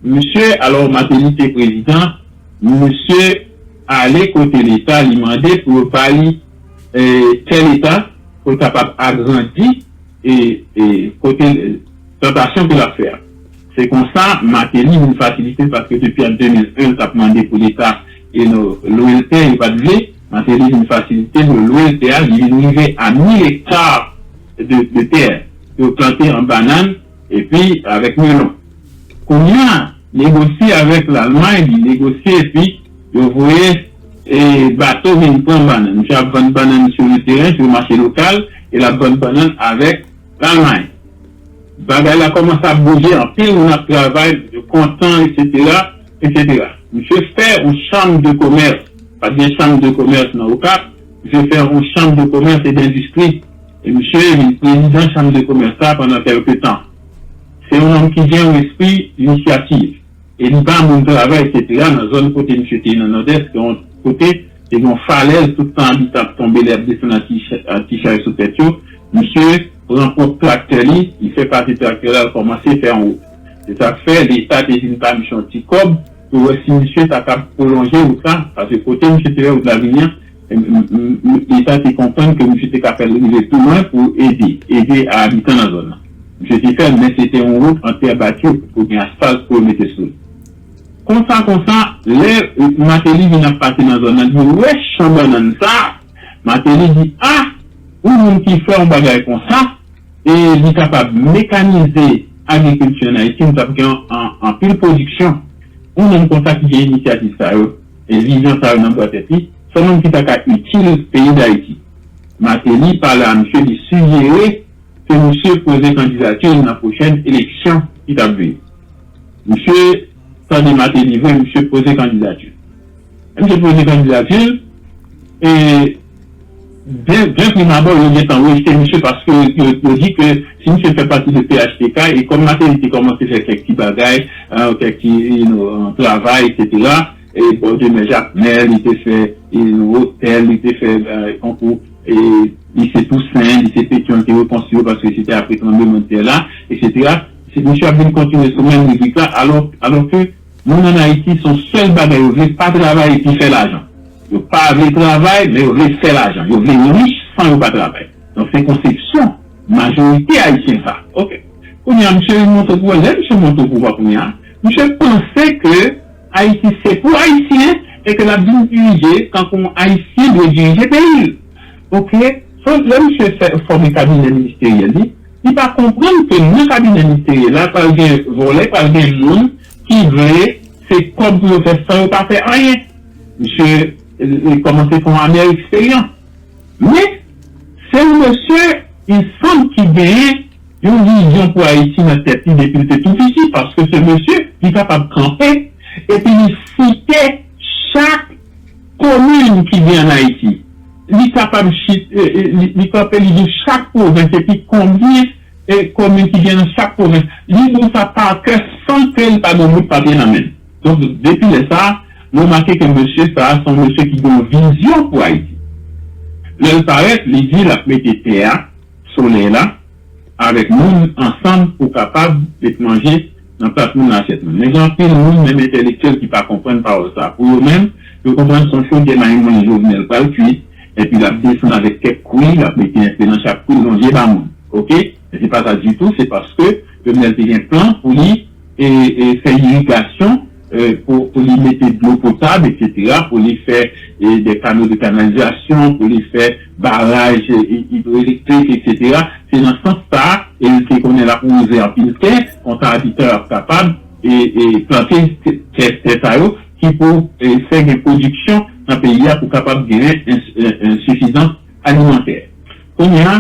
Misye, alò Martelly te prezidan, misye ale kote Leta, li mande pou yo ba li e, tè Leta pou l kapab agrandi e, e, kote e, plantasyon ke l ap fè a. Se konsa, Martelly vin fasilite l paske depi an de mil en, l t ap mande pou Leta e, lwe l tè, yo pa t vle. Martelly vin fasilite l, yo lwe l tè a, li vin rive a mil ekta de, de tè pou yo plante an bannann epi avèk melon. Kounye a, negosye avèk Lalmay, li negosye epi yo voye e, bato vin pran bannann. Misye ap vann bannann sou le teren, sou mache lokal, e l ap vann bannann avèk Lalmay. Bagay la kòmanse ap bouje, anpil moun ap travay, yo kontan, etsetera, etsetera. Misye fè yon chanm de komès. Pa t gen chanm de komès nan Okap, misye fè yon chanm de komès e dendistri. E misye vin prezidan chanm de komès sa pandan kèlke tan. Se yon nonm ki gen yon espri inisyativ. E li pa moun travay, etsetera. Nan zòn kote misye te ye nan Nòdès, se yon kote te gen yon falèz, tout tan abitan ap tonbe lè y ap desann ak ti cha- ak ti chay sou tèt yo. Misye pran pwòp traktè li, li fè pase traktè la, l kòmanse fè yon wout. Se sa k fè Leta te vin ba misye yon ti kòb pou wè si misye ta kab pwolonje wout la, paske kote misye te wè wout la vini an, m- m- m- Leta te konprann ke misye te ka fè l rive pi lwen pou ede, ede a abitan nan zòn nan. Misye te fè l, men se te yon wout an tè bati, yo potko gen asfalt pou yo mete sou li. Konsa, konsa, lè Mateli vin ap pase nan zòn nan, li wè chan bannann sa, Mateli di, a, yon moun ki fè yon bagay konsa, e li kapab mekanize agrikilti ann Ayiti, nou t ap gen an, anpil pwodiksyon. Yon nonm konsa ki gen inisyativ sa yo, e vizyon sa yo nan bwa tèt li, se yon nonm ki ta ka itil peyi Dayiti. Mateli pale a misye, li sijere ke misye poze kandidati l nan pwochèn eleksyon ki t ap vini. Misye tande Mateli vre, misye poze kandidati l. Misye poze kandidati l, e de, de prim abò, yo gentan rejte misye paske yo, yo di ke si misye fè pati de P H T K, e kòm Mateli te kòmanse fè kèk ti bagay, kèk ti you know, travay, etsetera, e bò de mè Jakmèl, li te fè e otèl, li te fè tankou e lise Tousen, lise Petyon te rekonstwi yo paske se te apre tranblemanntè la, etsetera. Se misye ap vin kontinye sou menm lojik la, alò, alò ke moun ann Ayiti se yon sèl bagay yo vle, pa travay epi fè lajan. Yo pa vle travay, men yo vle fè lajan. Yo vle rich san yo pa travay. Donk se konsepsyon majorite ayisyen sa. Ok. Kounye a, misye monte pouvwa. Lè misye monte pouvwa kounye a, misye panse ke Ayiti se pou Ayisyen e ke l ap vin dirije tankou yon Ayisyen dwe dirije peyi l. Ok? So, lè misye fè, fòme kabinè ministeryèl li, li pa konprann ke nan kabinè ministeryèl la, pral gen vòlè, pral gen moun ki vle se kòb pou yo fè san yo pa fè anyen. Misye, li kòmanse fè yon amè eksperyans. Men, se yon mesye, il semble ki genyen yon vizyon pou Ayiti nan tèt li depi l te tou piti, paske se mesye, li kapab kanpe, epi li site chak komin ki gen ann Ayiti. Li kapab chit, e, e, li, li kanpe, li di chak pwovens, epi konbyen e komin ki gen nan chak pwovens. Li di w sa pa kè san ke l pa gen yon bout papye nan men l. Donk, depi lè sa a, nou remake ke mesye sa a se yon mesye ki gen yon vizyon pou Ayiti. Lè l parèt, li di l ap mete tè a, solèy la, avèk moun ansanm pou kapab met manje nan plas moun nan asyèt moun. Men gen anpil moun, menm entèlektyèl, ki pa konprann pawòl sa a. Pou yo menm, yo konprann se yon chodyè mayi mwen Jovenel pral kui, epi l ap desann avèk kèk kwi, l ap mete enpe nan chak kwi, l lonje ba moun. Ok? Men se pa sa ditou, se paske Jovenel te gen plan pou li e, e fè irigasyon, e, pou, pou li mete dlo potab, etsetera, pou li fè e, de kano de kanalizasyon, pou li fè baraj e, idwoelektrik, etsetera. Se nan sans sa a, e l te konnen l ap wouze anpil tè, konsa abitan yo ap kapab e, e plante tè, tè sa yo ki pou e, fè gen pwodiksyon nan peyi a pou kapab genyen en, en, en sifizans alimantè. Kounye a,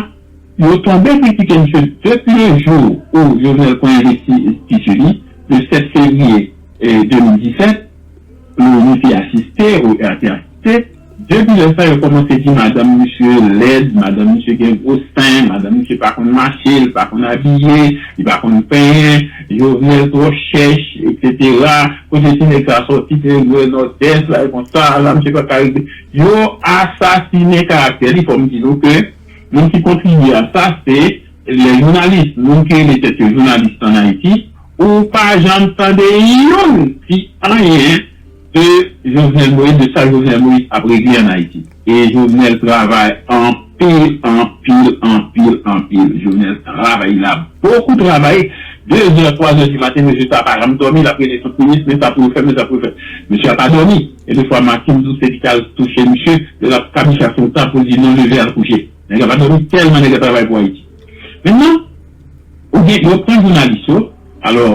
yo tonbe kritike misye depi le jou où Jovenel pran envestitisyon li, le sèt fevriye e, de mil disèt, nou te asiste, ou te asiste, depi lè sa yo kòmanse di madanm misye lèd, madanm misye gen gwo sen, madanm misye pa konn mache, l pa konn abiye, li pa konn penyen, Jovenel twò chèch, etsetera. Kote ti nèg sa sòti, te lwe Nòdès la, e konsa, la, misye pa ka regle. Yo asasinen karaktè li, fò m di nou ke moun ki kontribye a sa, se lè jounalis, moun ki rele tèt yo jounalis ann Ayiti, ou pa janm tande youn di anyen de Jovenel Moïse, de sa Jovenel Moïse ap regle ann Ayiti. E Jovenel travay anpil, anpil, anpil, anpil. Jovenel travay, il a beaucoup travay. De zè, twa zè di maten, mesye sa pa janm dòmi, l ap rele tout minis, men sa pou yo fè, men sa pou yo fè. Mesye a pa dòmi. E defwa, Martine Doucet ki t al touche misye, lè l ap kabicha sou tab pou l di non, leve al kouche. Nèg la pa dòmi tèlman nèg la travay pou Ayiti. Mentnan, ou gen, yo pran jounalis yo, alò,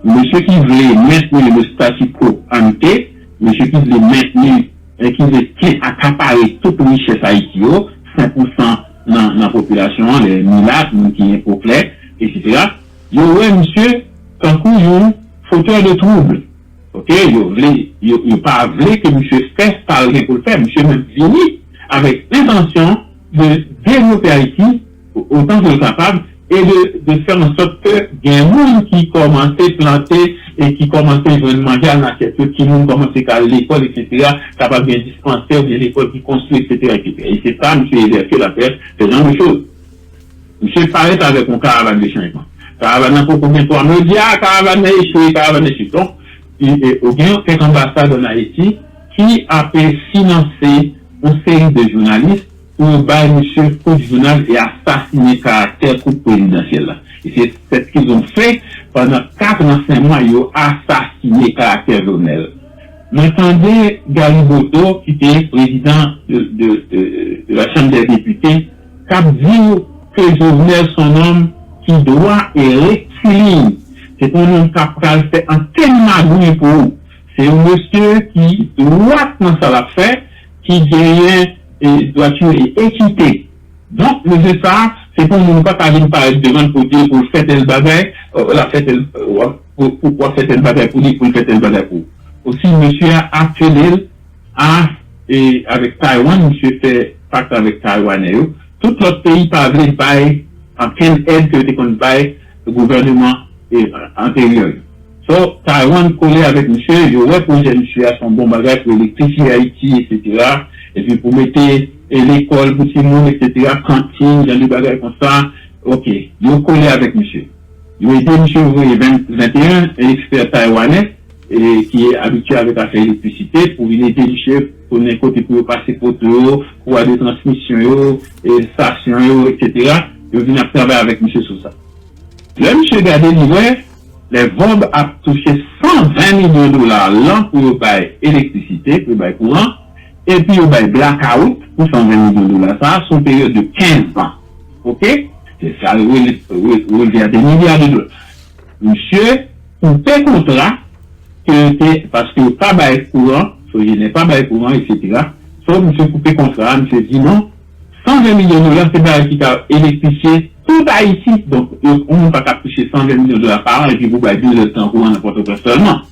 mesye ki vle mentni le statu quo ante, mesye ki vle mentni, e ki vle tyen akapare tout richès Ayiti yo, senk pou san nan, nan popilasyon an, lè milat, moun ki yen po klè, etsetera, yo wè misye tankou yon fotè de twouble. Ok, yo vle, yo, yo pa vle ke misye fè sa l gen pou l fè. Misye menm vini avèk lentansyon de devlope Ayiti otan ke l kapab e de, de fè an sòt ke gen moun ki kòmanse plante e ki kòmanse jwenn manje nan asyèt yo, timoun kòmanse ka al lekòl, etsetera, kapab gen dispansè, gen lekòl ki konstwi, etsetera, etsetera. E se sa misye Eberthe l ap fè, se jan de choz. Misye parèt avèk yon karavàn de chanjman. Karavàn nan poko gen twa mwa, yo di, a, karavàn nan echwe, karavàn nan echwe. Donk, e, e, ou gen kèk anbasad ann Ayiti ki ape finanse yon seri de jounalis pou yo bay misye kout jounal e asasinen karaktè koup prezidansyèl la. E se sèt kizon fè pandan kat an senk mwa yo asasine karaktè Jovenel. Mwen tande Gary Bodeau ki te prezidan de, de, de, de la Chambre des Députés k ap di w ke Jovenel se yon nonm ki dwa e rektilin. Se pa yon nonm k ap pral fè ankenn magouy pou ou. Se yon mesye ki dwat nan sa l ap fè, ki genyen e, dwati e ekite. Donk, mesye sa a, se pou moun pa ka vin parèt devan l pou di l pou l fè tèl bagay, l ap fè tèl, w ap pou, pou, w ap fè tèl bagay pou li, pou l fè tèl bagay pou ou. Osi, mesye a apele l a, e, avèk Taiwan, misye fè pak avèk Taiwanè yo. Tout lòt peyi pa vle bay ankenn èd ke yo te konn bay gouvènman e, anteryè yo. So, Taiwan kole avèk misye, yo wè pwojè misye a se yon bon bagay pou elektrisye Ayiti, etsetera. Epi pou mete e, lekòl pou timoun, etsetera, kantin, jan de bagay konsa. Ok, yo kole avèk misye. Yo ede misye voye ven, venteyen ekspè taiwanè e, ki abitye avèk afè elektrisite pou vin ede misye konnen kote pou yo pase poto yo, kouwa de transmisyon yo, e, estasyon yo, etsetera. Yo vin ap travay avèk misye sou sa. Lè misye gade, li wè Lèvòb ap touche san ven milyon dola lan pou yo bay elektrisite, pou yo bay kouran, epi yo bay blakawout pou san ven milyon dola sa a sou yon peryòd de kenz an. Oke? Se sa l rele, re- rele a de milya de dola. Misye koupe kontra ke yo te, paske yo pa bay kouran, Sogener pa bay kouran, etsetera. So, misye koupe kontra a, misye di non, san ven milyon dola, se bagay ki ka elektrisye tout Ayiti. Donk, yo, yon moun pa ka touche san ven milyon dola pa an epi pou bay de zèdtan kouran nan Pòtoprens sèlman.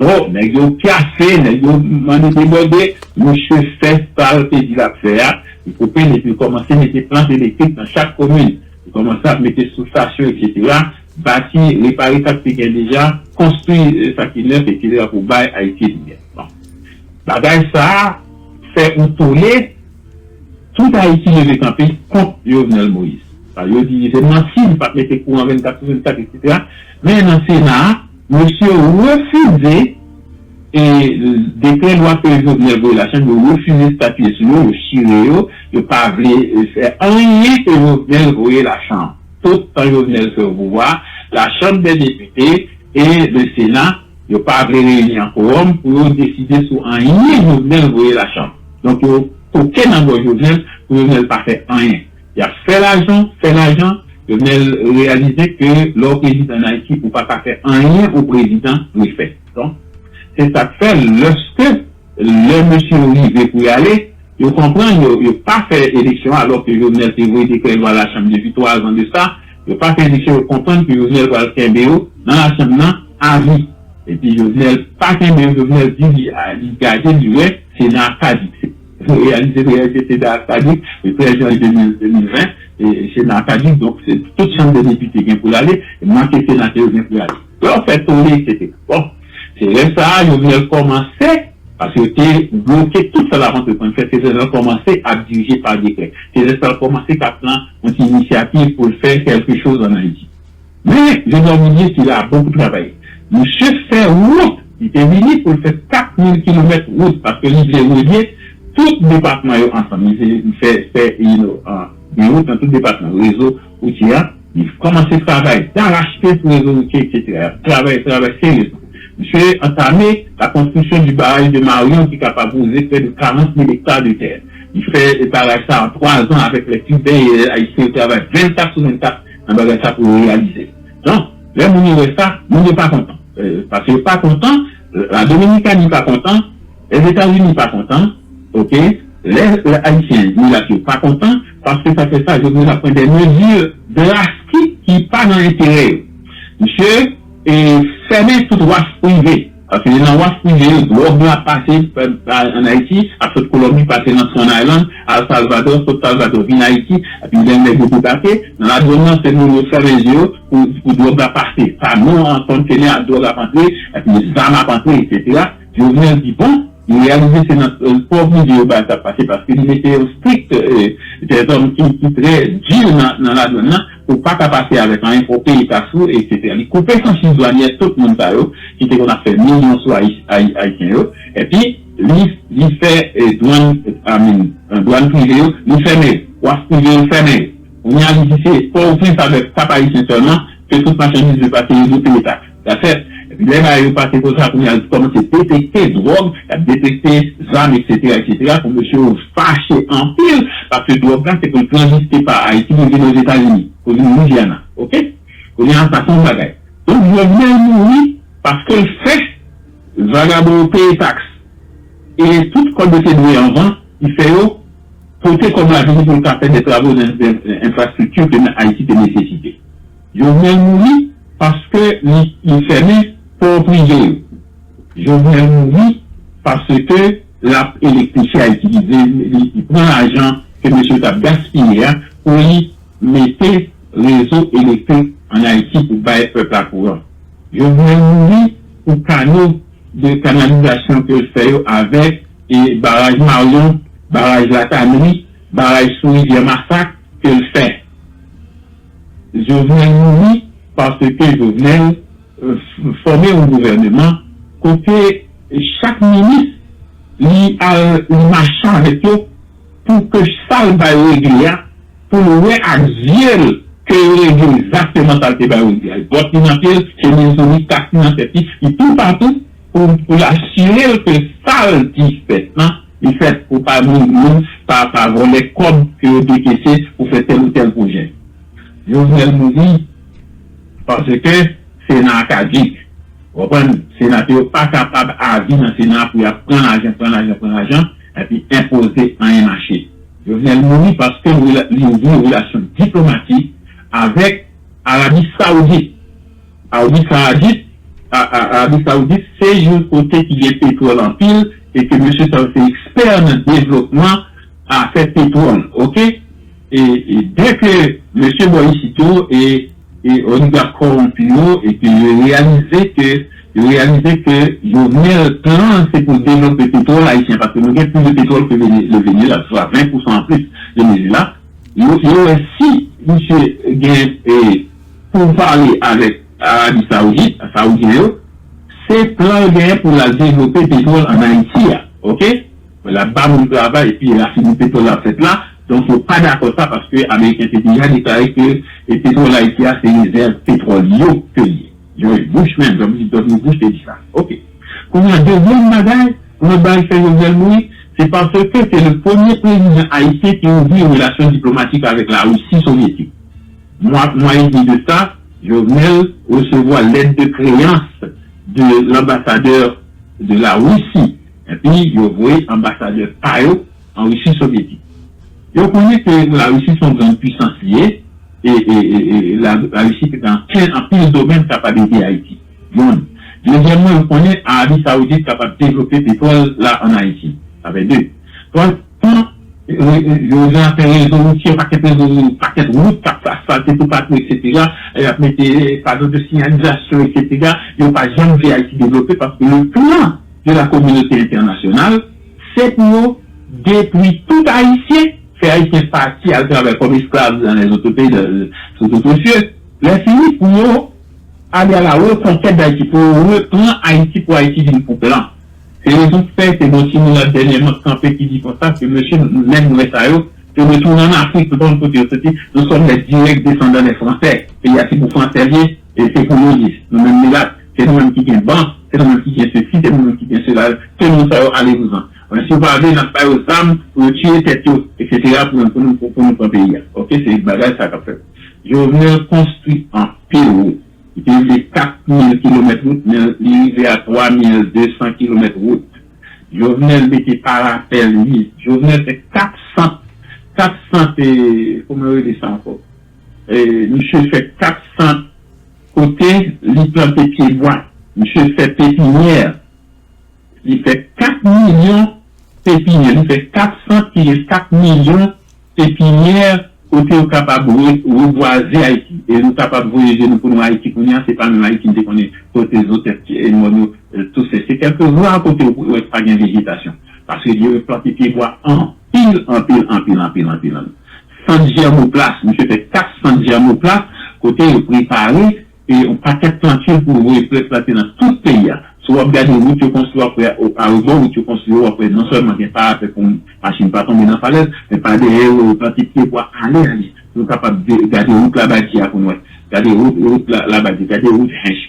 Bon, nèg yo kase, nèg yo mande debòde, misye fè sa l te di l ap fè a, li koupe l epi l kòmanse mete plant elektrik nan chak komin. Li kòmanse ap mete soustasyon, etsetera, bati, repare sa k te gen deja, konstwi e, sa ki nèf, etsetera, pou bay Ayiti limyè. Bon. Bagay sa a fè yon tole, tout Ayiti leve kanpe kont Jovenel Moïse. Sa yo di se manti, li pa t mete kouran vennkat sou vennkat, etsetera. Men nan Sena a, mesye refize e dekrè lwa ke Jovenel voye lachanm, yo refize statye sou yo, yo chire yo, yo pa vle e, fè anyen ke Jovenel voye lachanm. Tout tan Jovenel sou pouvwa, lachanm dè depite e le Sena, yo pa vle reyini an kowòm pou yo deside sou anyen Jovenel voye lachanm. Donk, yo toke nan gòj Jovenel pou Jovenel pa fè anyen. Y ap fè lajan, fè lajan, Jovenel reyalize ke lè w prezidan an Ayiti, ou pa ka fè anyen yon prezidan dwe fè. Donk, se sa k fè, lèske lè mesye yo rive pou y ale, yo konprann, yo, yo pa fè eleksyon, alò ke Jovenel te voye dekrè lwa lachanm depi twa zan de sa, yo pa fè eleksyon, yo konprann ke Jovenel pral kenbe yo nan lachanm nan avi. Epi Jovenel pa kenbe yo, Jovenel di li, a, li gade, li wè, Sena a kadik. Reyalize, reyalize Sena a kadik, le trèz janvye de mil, de mil ven, e, e Sena a kadik, donk se tout chanm de depite gen pou l ale, e manke senatè yo gen pou y ale. Lè yo fè tole, etsetera. Bon, se lè sa a, Jovenel kòmanse, paske yo te bloke tout sa l ap antreprann fè, se lè l kòmanse ap dirije pa dekrè. Se lè sa l kòmanse ka pran yon ti inisyativ pou l fè kèlke choz ann Ayiti. Men, je dois vous dire qu'il a beaucoup travaillé. Misye fè wout, li te vini pou l fè kat mil kilomèt wout, paske li vle relye tout depatman yo ansanm. Li vle fè, fè, you know, uh, gen wout nan tout depatman, rezo woutye a. Li kòmanse travay darachpye sou rezo woutye, etsetera. Travay, travay seryezman. Misye antame la construction du barrage de Marion ki kapab wouze près de quarante mille hectares de terre. Li fè baraj sa an twa zan avèk lè Kiben e lè Ayisyen yo travay vennkat sou vennkat nan bagay sa pou yo reyalize. Donk, lè moun yo wè sa, moun yo pa kontan. E, paske yo pa kontan, la Dominikani pa kontan, Lèzetazini pa kontan, oke? Lè, lè Ayisyen, milat yo pa kontan, paske sa fè sa, Jovenel ap pran de mezi drastik ki pa nan enterè yo. Misye e, fèmen tout waf prive. Paske nan waf prive yo, dwòg la pase, e, ann Ayiti, ap sot Kolonbi, pase nan Swan Island, al Salvador, sot Salvador, vin Ayiti, epi lè nèg yo debake, nan ladwàn nan, se moun yo fèmen je yo pou, pou dwòg la pase. Pa nou an konn konnen dwòg ap antre, epi zam ap antre, etsetera. Jovenel di, bon, li reyalize se nan, e, pwòp mezi yo bagay sa ap pase, paske li mete yon strict, e, dèzòm ki, ki trè di nan, nan ladwàn nan, ou pa ka pase avèk anyen, fò w peye taks ou, etsetera. Li koupe franchiz dwanyè tout moun sa yo, ki te konn ap fè milyon sou Ayi-, Ayi-, Ayisyen yo, epi li, li fè, e, dwàn, I mean, e, dwàn prive yo, li fèmen yo, waf prive yo fèmen yo. Kounye a, li di se Pòtoprens avèk Kap Ayisyen sèlman ke tout machandiz yo pase, yo dwe peye taks. Sa fèt. Epi lè bagay yo pase konsa, kounye a, yo kòmanse detekte dwòg, y ap detekte zam, etsetera, etsetera, pou mesye yo fache anpil, paske dwòg la, se pou l tranzite pa Ayiti pou l vin Ozetazini, pou l vin Louisiana. Oke? Kounye a, sa se yon bagay. Donk, Jovenel mouri paske l fè vagabon yo peye taks. E tout kòb yo te dwe anvan, li fè yo pote kòb la vini pou l ka fè de travo nan de, de enfrastrikti ke Ayiti te nesesite. Jovenel mouri paske li, li fèmen pò prive yo. Jovenel mouri paske l ap elektrisye Ayiti, li, li, li pran lajan ke mesye t ap gaspiye a pou li mete rezo elektrik ann Ayiti pou bay pèp la kouran. Jovenel mouri pou kano de kanalizasyon ke l fè yo avèk e baraj Maryon, baraj Latanri, baraj sou rivyè Masak ke l fè. Jovenel mouri paske Jovenel, euh, f-, fòme yon gouvèneman kote chak minis li al, li mache avèk yo pou ke sa l bay regle a, pou l wè ak zye l ke yo regle egzakteman sa l te bay regle a. Vòt li nan pye l, chemiz li, kas li nan tèt li, li toupatou pou, pou l asire l ke sa l di fèt lan, li fèt pou pa moun, moun, pa, pa vòlè kòb ke yo dekese pou fè tèl ou tèl pwojè. Jovenel mouri paske Sena a kadik. Ou konprann? Senatè yo pa kapab avi nan Sena a pou y ap pran lajan, pran lajan, pran lajan, epi enpoze anyen mache. Jovenel mouri paske rela-, li ouvri relasyon diplomatik avèk Arabi Saoudit. Arabi Saoudit, a, a, Arabi Saoudit, se yon kote ki gen petwòl anpil e ke mesye sa yo se ekspè nan devlopman afè petwòl, oke? E, e dè ke mesye bò isit yo e, e oligak kòwonpi yo, e ke yo reyalize ke, yo reyalize ke Jovenel plan se pou devlope petwòl ayisyen, paske nou gen plis de petwòl ke Vene-, le Venezuela, swa ven pousan anplis Venezuela. Yo, yo wè si misye gen, e, pou pale avèk Arabi Saoudit, Saoudyen yo, se plan l genyen pou l al devlope petwòl ann Ayiti a, oke? L ap ba moun travay, epi rafine petwòl la fèt la. Donk, yo pa dakò sa, paske Ameriken te deja deklare ke, e, petwòl Ayiti a se rezèv petwòl yo ke li ye. George Bush menm, George W. Bush te di sa. Oke. Kounye a, dezyèm bagay, yon lòt bagay ki fè Jovenel mouri, se paske se le premye prezidan ayisyen ki ouvri relasyon diplomatik avèk Larisi sovyetik. Mwa, mwa edmi de sa, Jovenel resevwa lèt de kreyans de lanbasadè de Larisi. Epi, yo voye anbasadè pa yo an Risi sovyetik. Yo konnen ke Larisi se yon grann pwisans li ye, e, e, e, e la, Larisi te nan anpil, anpil domèn kapab ede Ayiti. Youn. Dezyèmman, yo konnen Arabi Saoudit kapab devlope petwòl la ann Ayiti. Sa fè de. Twazyèmman, e, e, yo jan fè rezo woutye, pakèt rezo, pakèt wout k ap asfalte toupatou, etsetera. Y ap mete pano de siyalizasyon, etsetera. Yo pa janm vle Ayiti devlope paske le plan de la kominote entènasyonal, se pou yo detwi tout Ayisyen, fè Ayisyen pati al travay kòm esklav dans les autres pays, dans, sou tout sye. Lè fini, pou yo ale a la rekonkèt d'Ayiti, pou yo repran Ayiti, pou Ayiti vin pou blan. Se rezon k fè se bon timoun la dènyèman k kanpe ki di konsa ke mesye nèg nwè sa yo, yo retounen ann Afrik, nou pa konn kote yo soti, nous sommes les directs descendants des Français. Peyi a se pou Fransè l ye, e se pou nou li. Nou menm milat, se nou menm ki gen ban, se nou menm ki gen sesi, se nou menm ki gen sela, timoun sa yo ale vouzan. Men si yo pa vle, n ap ba yo zam pou yo tiye tèt yo, etsetera, pou, pou nou, pou, pou nou pran peyi a. Oke, se bagay sa k ap fèt. Jovenel konstwi anpil wout. Li te vle kat mil kilomèt wout, men li rive a twa mil de san kilomèt wout. Jovenel mete parapèl, li, Jovenel fè kat san, kat san, e, kòman yo rele sa ankò? E, misye fè kat san kote li plante pyebwa. Misye fè pepinyè. Li fè kat milyon pepinyè. Li fè kat san ki gen kat milyon pepinyè kote yo kapab re-, rebwaze Ayiti. E nou kapab voye je nou pou nou Ayiti kounye a, se pa menm Ayiti n te konnen kote zo tèt e mòn yo, e, touse. Se kèlke ra kote ou wè pa gen vejetasyon. Paske yo plante pyebwa anpil, anpil, anpil, anpil, anpil, anpil. Sant jèmoplas, misye fè kat sant jèmoplas kote yo prepare e yon pakèt plante pou voye plante nan tout peyi a. Si w ap gade wout yo konstwi, w ap wè, o, arebò wout yo konstwi yo, w ap wè non sèlman gen parapè pou machin pa tonbe nan falèz, men pa dèyè yo, yo plante pyebwa ale, ale. Nou kapab de-, gade wout Labadi a pou n wè. gade wout, wout la, Labadi, gade wout Hench.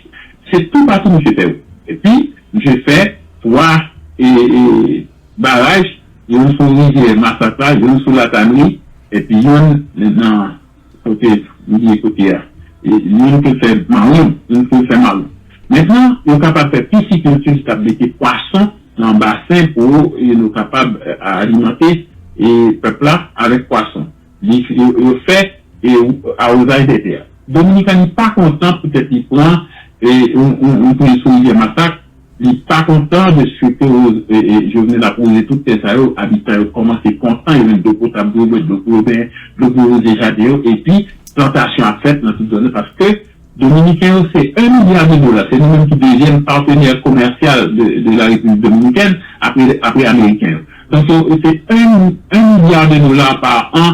Se toupatou misye fè wout. Epi, misye fè twa e, e, baraj, youn sou rivyè Masak la, youn sou Latanri, epi youn nan kote, m bliye kote a. E, youn ke fè mawon, youn ke fè mawon. Mentnan, yo kapab fè pisikilti, se ta mete pwason nan basen pou yo kapab eh, alimante eh, pèp la avèk pwason. Li, yo, yo fè eh, awozaj de tè. Dominikani pa kontan poutèt li pran eh, yon, yon, yon pri sou rivyè Masak. Li pa kontan de swete eh, eh, Jovenel ap woze tout tè sa yo, abitan yo kòmanse kontan, yo jwenn dlo potab pou yo bwè, dlo pou yo benyen, dlo pou yo woze jaden yo, epi plantasyon ap fèt nan tout zòn yo, paske Dominiken yo se un milya de dola. Se nou menm ki dezyèm patenè komèsyal de, de la Repiblik Dominikèn apre, apre Ameriken yo. Donk, se un, un milya de dola pa an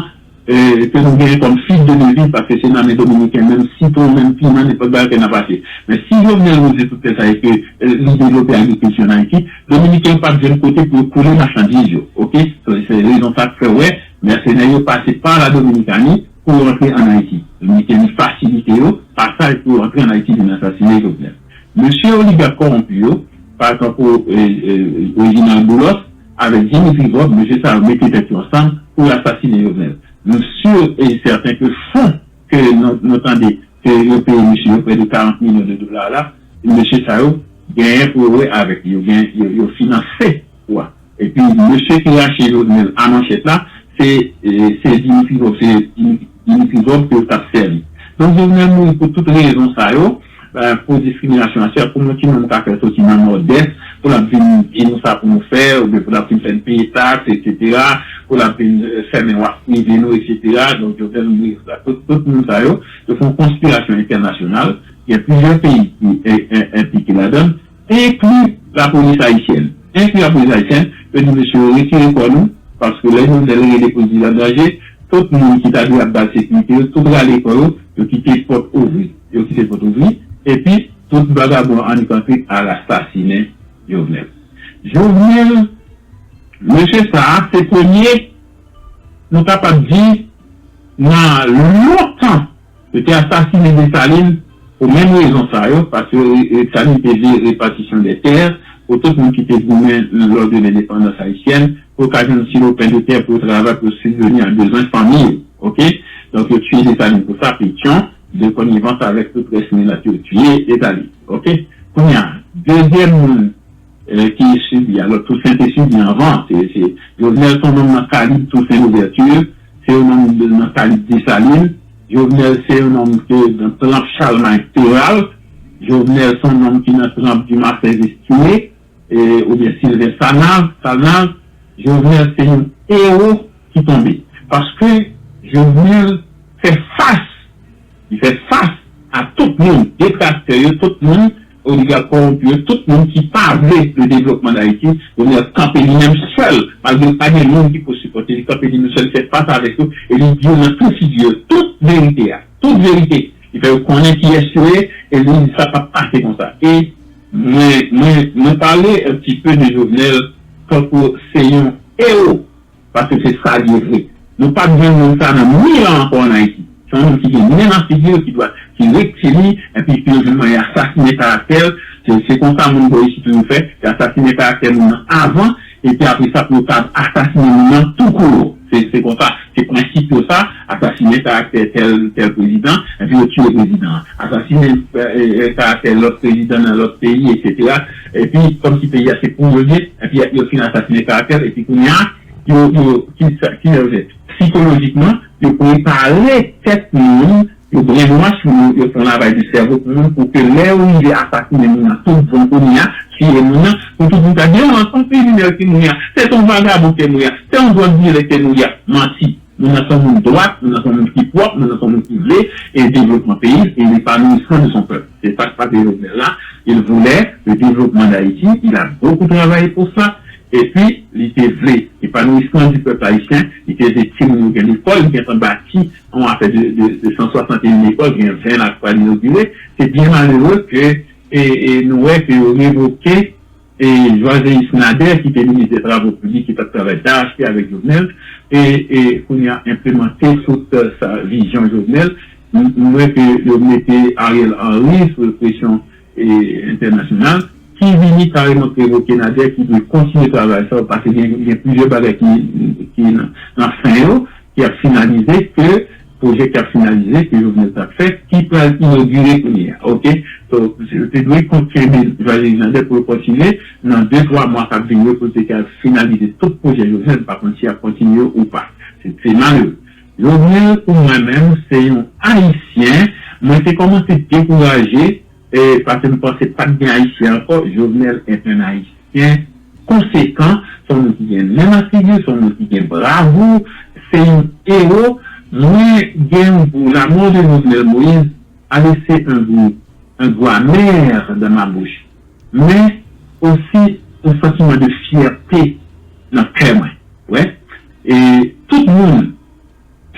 eh, ke nou genyen kòm fil de deviz, paske se nan men Dominiken, menm sitwon, menm piman, nenpòt bagay ke n ap achte. Men si Jovenel woze tout tè sa e ke eh, li devlope agrikilti an Ayiti, Dominiken yo p ap jwenn kote pou yo koule machandiz yo. Oke? Se, se rezon sa k fè w wè mèsenè yo pase pa la Dominikani pou yo rantre ann Ayiti. Dominiken yo fasilite yo pasaj pou yo rantre ann Ayiti vin asasinen Jovenel. Mesye oligak kòwonpi yo, pa tankou eh, eh, Reginald Boulos avèk Dimitri Vorbe, mesye sa yo mete tèt yo ansanm pou yo asasinen Jovenel. Nou si e sèten ke fon ke nou, nou tande ke yo peye mesye yo prè de karant milyon de dola la, mesye sa yo genyen pou yo wè avèk li, yo, gen, yo, yo finanse pou a. Epi mesye ki rache Jovenel a manchèt la, se eh, se Dimitri Vorbe, se Dimitri Vorbe ke yo t ap sèvi. Donk Jovenel mouri pou tout rezon sa yo, eh, pou diskriminasyon rasyal, pou yon timoun ka fè soti nan Nòdès, pou l ap vin di nou sa pou nou fè, oubyen pou l ap vin fè n peye taks, etsetera, pou l ap vin eh, fèmen waf prive nou, etsetera. Donk Jovenel mouri pou sa. Tout, tout moun sa yo, yo fè yon konspirasyon entènasyonal, gen plizyè peyi ki eh, eh, enplike ladan l, enkli lapolis ayisyèn. Enkli lapolis ayisyèn, yo di mesye yo retire kò nou, paske lè Jovenel rele pou l di l an danje, tout moun ki ta dwe ap ba l sekirite yo, tout rale kò yo, yo kite pòt ouvri. Yo kite pòt ouvri, epi tout vagabon annik antre al asasinen Jovenel. Jovenel, mesye sa a, se premye, nou kapab di, nan lontan, yo te asasinen Desalin pou menm rezon sa yo, paske Desalin te vle repatisyon de tè pou tout moun ki te goumen lò de lendepandans ayisyèn, pou yo ka jwenn yon ti lopen de tè pou yo travay, pou yo sibveni a bezwen fanmi yo. Oke? Donk, yo tiye Desalin pou sa, Petyon, de konnivans avèk tout rès milat yo tiye Desalin. Oke? Kounye a, dezyèm moun eh, ki sibi. Alò, Tousen te sibi anvan. Se, se, Jovenel se yon nonm nan kalib Tousen Louvèti, se yon nonm de, nan kalib Desalin. Jovenel se yon nonm ke nan tranp Chalmay Peral. Jovenel se yon nonm ki nan tranp Dumarsais Vestoué, eh, oubyen Sylvain Sanav, Salnav. Jovenel se yon ewo ki tonbe. Paske Jovenel fè fas, li fè fas a tout moun, detraktè yo, tout moun, oligak kòwonpi yo, tout moun ki pa vle le devlopman d Ayiti, Jovenel kanpe li menm sèl, malgre pa gen moun ki pou sipòte li, kanpe li menm sèl, li fè fas avèk yo, e li di yo nan tout figi yo, tout verite a, tout verite. Li fè yo konnen kiyès yo ye, e li di sa p ap pase konsa. E mwen, mwen, mwen pale un petit peu de Jovenel tankou se yon ewo, paske se sa l ye vre. Nou p ap jwenn moun sa nan mil an ankò ann Ayiti. Se yon moun ki gen nen nan figi l, ki dwat, ki rektiliy, epi ke yo vin manyen asasinen karaktè l. Se, se konsa moun bò isi toujou fè, se asasinen karaktè moun nan avan, epi apre sa pou yo ka asasinen moun nan tou kout. Se, se konsa, se prensip yo sa, asasinen karaktè tèl, tèl prezidan, epi yo tiye prezidan an. Asasinen eh, eh, karaktè lòt prezidan nan lòt peyi, etsetera. Epi, kòmsi peyi a se pou yo l ye, epi yo fin asasinen karaktè l, epi kounye a, yo, yo, ki sa, ki sa yo fè? Sikolojikman, yo prepare tèt moun, yo brainwash moun, yo fè yon lavaj de sèvo pou moun, pou ke lè yo rive asasinen moun nan tout bon kounye a, tiye moun nan, pou tout moun ta di, oh, se yon kriminèl ki mouri a, se yon vagabon ki mouri a, se yon dwòg dilè ki mouri a. Manti. Moun nan se yon moun dwat, moun nan se yon moun ki pwòp, moun nan se yon moun ki vle e devlopman peyi l e l'épanouissement de son peuple. C'est ça que Jovenel là, il voulait le développement d'Haïti, il a beaucoup travaillé pour ça, et puis il était vle l'épanouissement du peuple haïtien, il était vle timoun yo gen lekòl, li gentan bati yon afè de, de, de san swasant e yon lekòl, gen ven la k pral inogire. Se byen malere ke e, e nou wè ke yo revoke e Joiséus Nader ki te minis de travo piblik ki t ap travay dache avèk Jovenel e, e kounye a enplimante tout sa vizyon Jovenel M m wè ke yo mete Ariel Henry sou presyon e, entènasyonal, ki vini kareman revoke Nader, ki dwe kontinye travay sa, paske gen, gen plizyè bagay ki, ki nan, nan fen yo, ki ap finalize, ke pwojè ki ap finalize, ke Jovenel t ap fè, ki pral inogire kounye a. Oke? So, yo te dwe kenbe Jovenel Nader pou yo kontinye, nan de, twa mwa k ap vini yo, pou yo te ka finalize tout pwojè Jovenel, pa konn si y ap kontinye ou pa. Se, se malere. Jovenel, pou mwen menm, se yon Ayisyen. Mwen te kòmanse dekouraje, e, paske m panse pa t gen Ayisyen ankò. Jovenel est un Haïtien konsekan, se yon moun ki gen nen nan figi, se yon moun ki gen bravou, se yon ewo. Mwen gen yon gou, la mort de Jovenel Moïse a laissé un goût, un goût amer dans ma bouche, men osi yon santiman de fyète nan kè mwen. Wè, e tout moun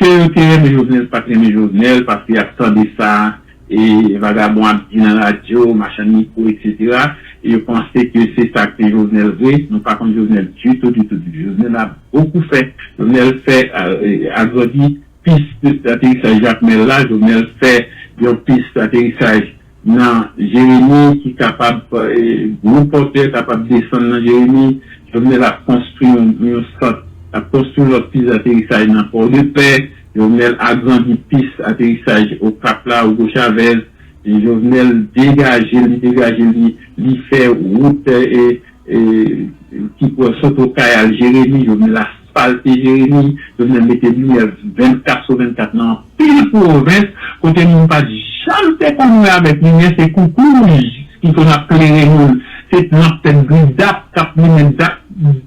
ke yo te renmen Jovenel, pa t renmen Jovenel, paske y ap tande sa, e vagabon ap di nan radyo, machann mikwo, etsetera, e yo panse ke se sa k te Jovenel vre. Nou pa konn Jovenel ditou, ditou, ditou. Jovenel a bokou fè. Jovenel fè, e, agrandi pis aterisaj Jakmèl la. Jovenel fè yon pis aterisaj nan Jeremi ki kapab, e, gwo pòtè kapab desann nan Jeremi. Jovenel ap konstwi yon, yon sant, ap konstwi lòt pis aterisaj nan Pòdepè. Jovenel agrandi pis aterisaj Okap la, Hugo Chavez. E Jovenel degaje, li degaje, li, li fè wout, e, e, ki pran sot Okay al Jeremi, Jovenel asfalte Jeremi, Jovenel mete limyè vennkat sou vennkat nan anpil pwovens, kote moun pa t janm te konn wè avèk limyè, se koukouy ki konn ap klere moun, se lanp tèt gri dap k ap limen dap,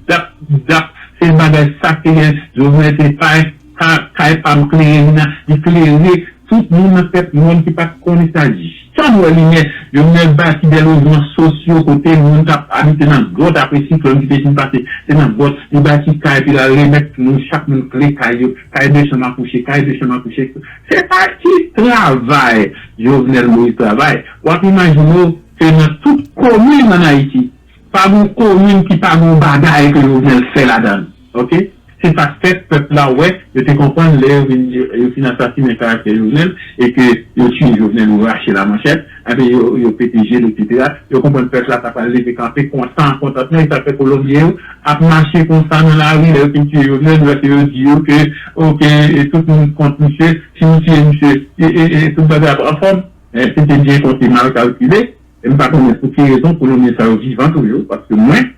dap, dap, se bagay sa k te gen, Jovenel te pa, ka, kay pa m klere, li nan, li klere, tout moun nan tèt mòn ki pa t konn Etazini. Sa m wè limyè, Jovenel bati de lojman sosyo kote moun t ap abite nan gwòt apre siklòn ki te fin pase, se nan gwòt, li bati kay, epi l al remèt moun, chak moun kle kay yo, kay de chanm a kouche, kay de chanm a kouche. Se pa ti travay Jovenel Moïse travay. W ap imajine w ke nan tout komin ann Ayiti, pa gen yon komin ki pa gen yon bagay ke Jovenel fè ladan l. Oke? Se sa k fè pèp la wè, yo te konprann lè yo vin, yo, yo fin asasinen karaktè Jovenel, e ke yo tiye Jovenel, yo rache lamanchèt, epi yo, yo pete je l, etsetera. Yo konprann pèp la ta pral leve kanpe kontan, kontantman, e sa fè Kolonbyen yo ap mache konsa nan lari, lè yo fin tiye Jovenel, nou wè ke yo di yo ke, oke, e tout moun kont misye, si nou tiye misye, e, e, e tout bagay ap anfòm. E, se te byen konte, mal kalkile, e m pa konnen pou ki rezon Kolonbyen sa yo vivan toujou, paske mwen,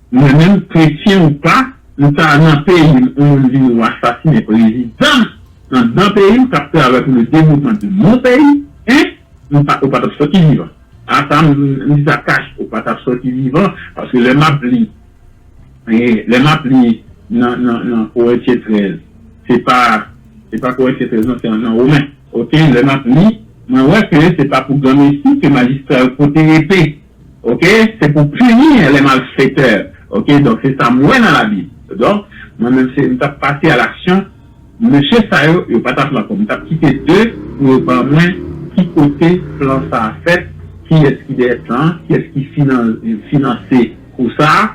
Mwen menm, kretyen ou pa, m ta nan peyi m, yon moun vini, ou asasinen prezidan m nan, nan peyi m, k ap travay pou le développement de mon pays, hein, m pa, ou pa t ap sòti vivan. A sa, m, m di sa kach, ou pa t ap sòti vivan, paske lè m ap li, eh, lè m ap li nan, nan, nan Korentyen trèz, se pa, se pa Korentyen trèz, non, se nan Women. Oke, lè m ap li, mwen wè ke se pa pou granmesi ke majistra yo pote epe. Oke, se pou pini les malfaiteurs. Oke, donk se sa m wè nan Labib. Donk, mwen menm se m t ap pase a laksyon. Mesye sa yo, yo pa t ap la pou m t ap kite de pou yo ban mwen ki kote plan sa a fèt, kiyès ki dèyè plan an, kiyès ki finan, finanse kou sa a.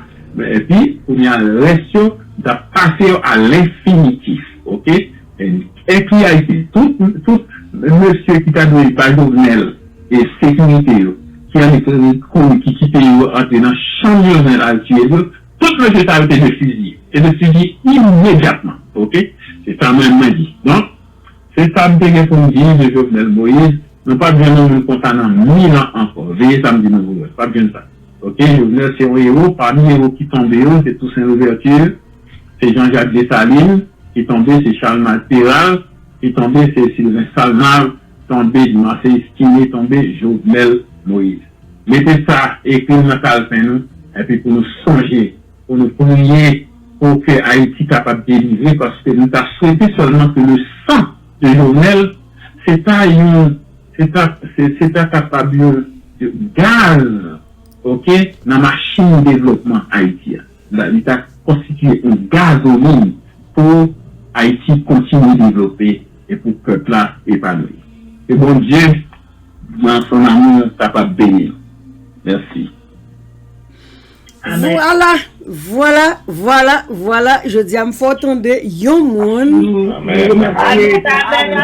Epi, kounye a, rès yo, m t ap pase yo a lenfinitif. Oke? Enkli Ayiti, tout, tout mesye ki ta dwe ba Jovenel e sekirite yo, ki annik kouri, ki kite yo antre nan chanm Jovenel al tiye yo, tout mesye sa yo te dwe fiziye. Te dwe fiziye imedyatman. Oke? Se sa mwen, mwen di. Donk, se sa m te gen pou m di de Jovenel Moïse. Nou p ap jwenn yon moun konsa nan mil an ankò. Veye sa m di nou pou wè. P ap jwenn sa. Oke? Jovenel se yon ewo, pami ewo ki tonbe yo, se Toussaint Louverture, se Jean-Jacques Dessalines ki tonbe, se Charles Max Péral ki tonbe, se Sylvain Salmave tonbe, Marcellus Quimé tonbe, Jovenel Moïse. Mete sa, ekri l nan kalpen nou, epi pou nou sonje, pou nou priye, pou ke Ayiti kapab delivre, paske nou ta swete sèlman ke le sang de Jovenel, se ta yon, se ta, se, se ta kapab yon, yon gaz, oke, nan machin devlopman Ayiti a. Li ta konstitiye yon gazolin pou Ayiti kontinye devlope e pou pèp la epanoui. Ke Bondye, nan son amou, kapab beni nou. Mèsi. Amèn. Vwala, vwala, vwala, vwala. Jodi a, m fè w tande yon moun. Amèn. Amèn.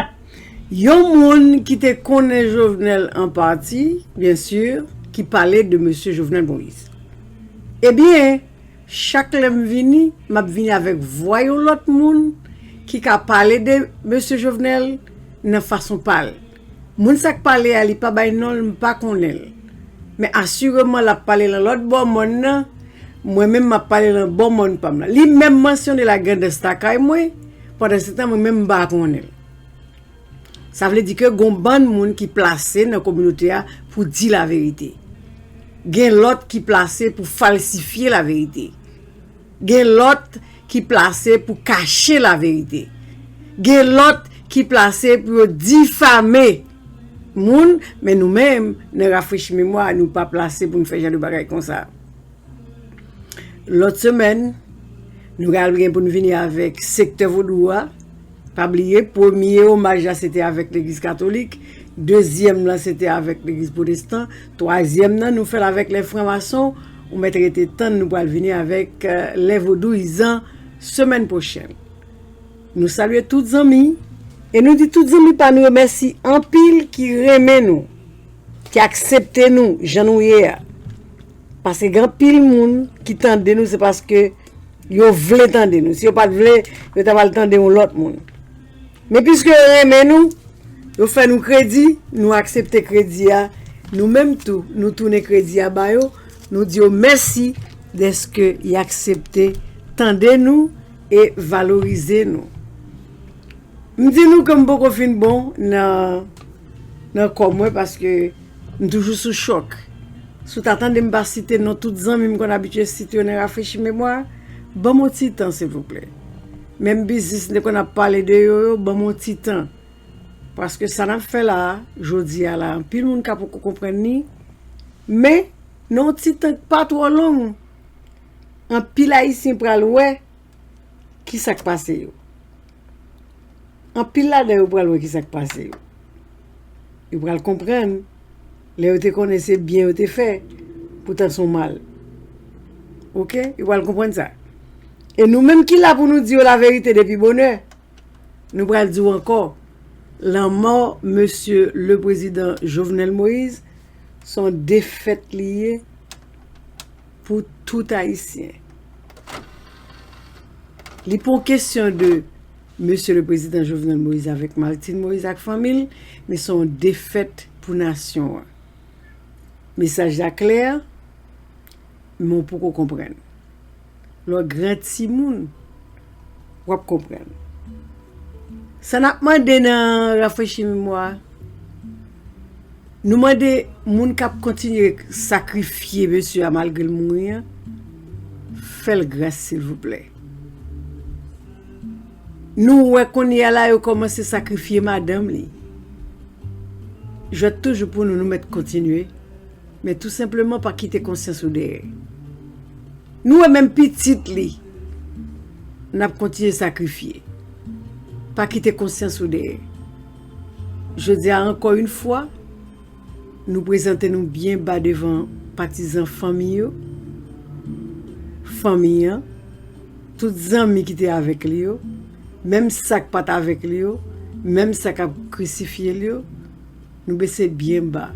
Yon moun ki te konnen Jovenel an pati, byen si, ki pale de mesye Jovenel Moïse. Ebyen, chak lè m vini, m ap vini avèk vwa yon lòt moun ki ka pale de mesye Jovenel nan fason pa l. Moun sa k pale a, li pa bay non l, m pa konnen l. Men asireman, l ap pale nan lòt bò mòn nan, mwen menm m ap pale nan bò mòn pa m nan. Li menm mansyone Lagrandans lakay mwen, pandan se tan mwen menm m pa konnen l. Sa vle di ke gon bann moun ki plase nan kominote a pou di laverite. Gen lòt ki plase pou falsifye laverite. Gen lòt ki plase pou kache laverite. Gen lòt ki plase pou yo difame moun, men nou menm, nan Rafrechi Memwa, nou pa plase pou n fè jan de bagay konsa. Lòt semèn, nou pral gen pou n vini avèk sektè vodou a. Pa bliye, premye omaj la se te avèk legliz katolik, dezyèm lan se te avèk legliz pwotestan, twazyèm nan nou fè l avèk lè franmason. Ou mèt rete tann, nou pral vini avèk, euh, lè vodouyizan semèn pwochèn. Nou salye tout zanmi e nou di tout zanmi pa nou yo mèsi anpil ki renmen nou, ki aksepte nou jan nou ye a. Paske gen anpil moun ki tande nou, se paske yo vle tande nou. Si yo pa t vle, yo ta pral tande yon lòt moun. Men piske yo renmen nou, yo fè nou kredi, nou aksepte kredi a. Nou menm tou, nou tounen kredi a ba yo. Nou di yo mèsi dèske y aksepte tande nou e valorize nou. M di nou ke m poko fin bon nan, nan kò mwen paske m toujou sou chòk. Si w ta tande m pa site non tout zanmi m konn abitye site yo nan Rafrechi Memwa, ban m yon ti tan, silvouplè. Menm biznis m te konn ap pale de yo, yo, ban m yon ti tan. Paske sa n ap fè la a, jodi a la, anpil moun ka poko konprann li, men nan yon ti tan k pa twò long, anpil Ayisyen pral wè ki sa k pase yo. Anpil ladan yo pral wè ki sa k pase yo. Yo pral konprann lè yo te konnen se byen yo te fè, poutan se yon mal. Oke? Yo pral konprann sa. E nou menm ki la pou nou di yo laverite depi bonè, nou pral di w ankò, lanmò mesye le prezidan Jovenel Moïse se yon defèt li ye pou tout Ayisyen. Li pa yon kesyon de mesye le prezidan Jovenel Moïse avèk Martine Moïse ak fanmi l, men se yon defèt pou nasyon an. Mesaj la klè, men w poko konprann. Lè w gran timoun, w ap konprann. Sa n ap mande nan Rafrechi Memwa, nou mande moun k ap kontinye sakrifye mesye a malgre l mouri an, fè l gras silvouplè. Nou wè kounye a la yo kòmanse sakrifye madanm li. Jwèt toujou pou nou, nou mèt kontinye. Men tou senpleman pa kite konsyans ou dèyè. Nou wè menm pitit li n ap kontinye sakrifye. Pa kite konsyans ou dèyè. Jodi a, ankò yon fwa, nou prezante nou byen ba devan patizan fanmi yo, fanmi an, tout zanmi ki te avèk li yo, menm sa k pa t avèk li yo, menm sa k ap krisifye l yo, nou bese byen ba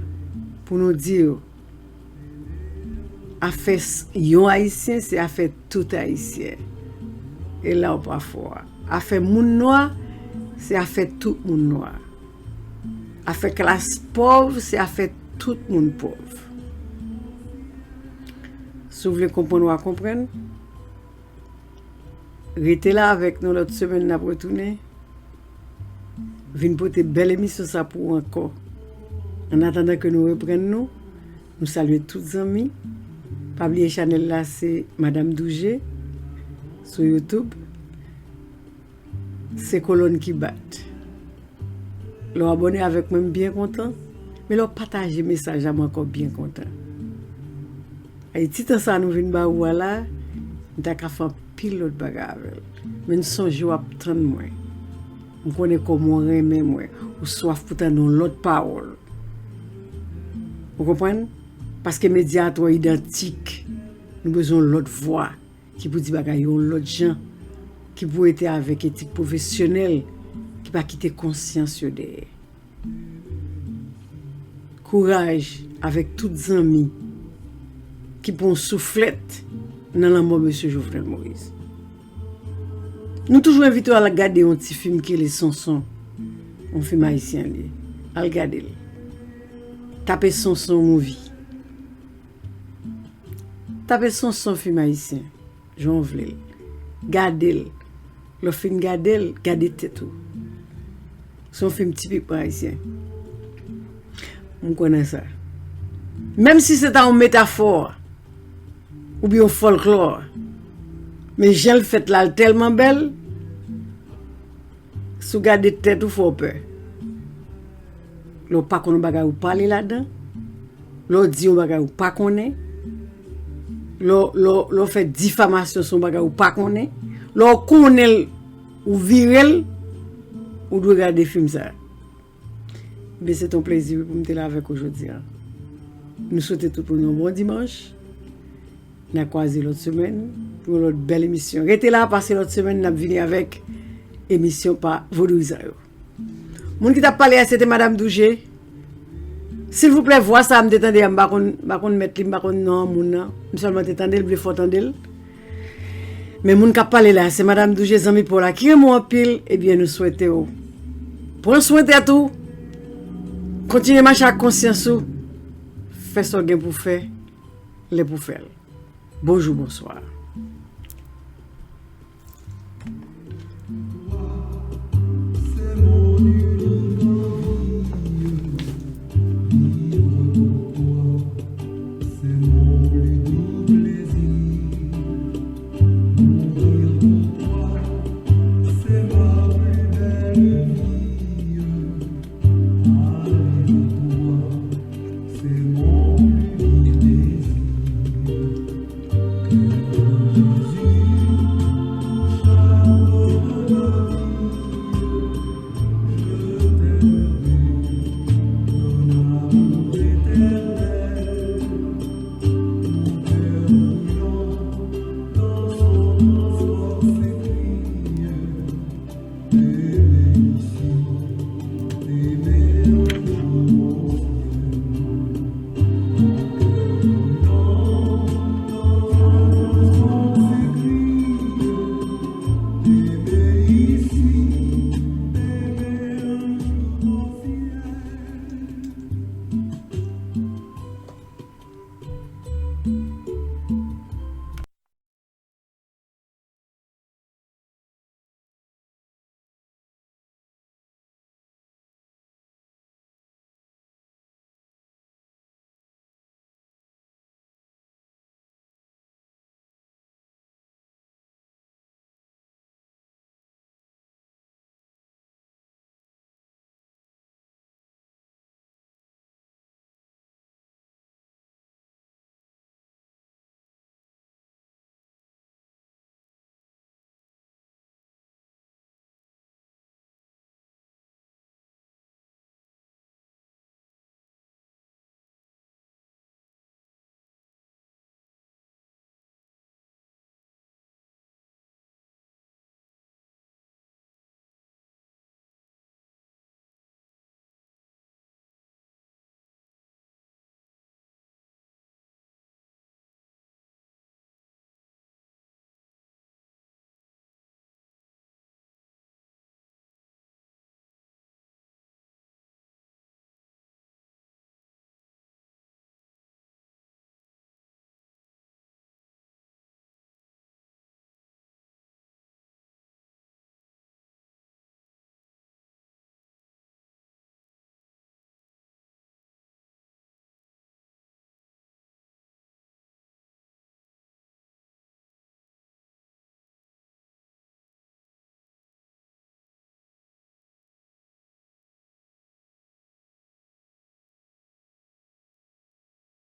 pou nou di yo, afè s-, yon Ayisyen, se afè tout Ayisyen. E la w pa fò a. Afè moun nwa, se afè tout moun nwa. Afè klas pòv, se afè tout moun pòv. Si w vle konprann, w a konprann. Rete la avèk nou, lòt semèn n ap retounen. Vin pote bèl emisyon sa pou ou ankò. Annatandan ke nou reprann nou, nou salye tout zanmi. Pa bliye chanèl la, se Madam Douje sou YouTube. Se kolòn ki bat. Lè w abòne avèk mwen, m byen kontan. Men lè w pataje mesaj la, m ankò byen kontan. E ti tan sa nou vin ba ou a la, m ta ka fè anpil lòt bagay avè l. Men m sonje w ap tann mwen. M konnen kòman w renmen mwen. Ou swaf pou tande yon lòt pawòl. Ou konprann? Paske medya a twò idantik. Nou bezwen yon lòt vwa ki pou di bagay yo yon lòt jan, ki pou rete avèk etik pwofesyonèl, ki pa kite konsyans yo dèyè. Kouraj avèk tout zanmi ki pran yon souflèt nan lanmò mesye Jovenel Moïse. Nou toujou envite w al gade yon ti fim ki rele Sonson. Yon fim ayisyen li ye. Al gade l. Tape Sonson Movie. Tape Sonson fim ayisyen. Jan w vle l. Gade l. Lè w fin gade l, gade tèt ou. Se yon fim tipikman ayisyen. M kwè nan sa. Menm si se ta yon metafò, oubyen yon fòlklò, men jan l fèt la, l tèlman bèl, si w gade tèt ou, fè w pè. Lè w pa konn yon bagay, ou pale ladan. Lè w di yon bagay ou pa konnen. Lè w, lè w, lè w fè difamasyon sou yon bagay ou pa konnen. Lè w konnen l, ou vire l, ou dwe gade fim sa a. Ebyen, se te yon plezi, wi, pou m te la avèk ou jodi a. Nou swete tout moun yon bon dimanch. N a kwaze lòt semèn pou yon lòt bèl emisyon. Rete la, pase lòt semèn, n ap vini avèk emisyon pa vodouyizan yo. Moun ki t ap pale a, se te Madam Douje. Silvouplè, vwa sa a m te tande a, m pa konn, m pa konn mèt li, m pa konn non an moun nan. M sèlman te tande l, m vle fè w tande l. Men moun k ap pale la, se Madam Douje, zanmi pa w la, ki renmen w anpil, ebyen, nou swete w pran swen tèt ou, kontinye mache ak konsyans ou, fè sa w gen pou fè, lè pou fè l. Bonjou, bonswa.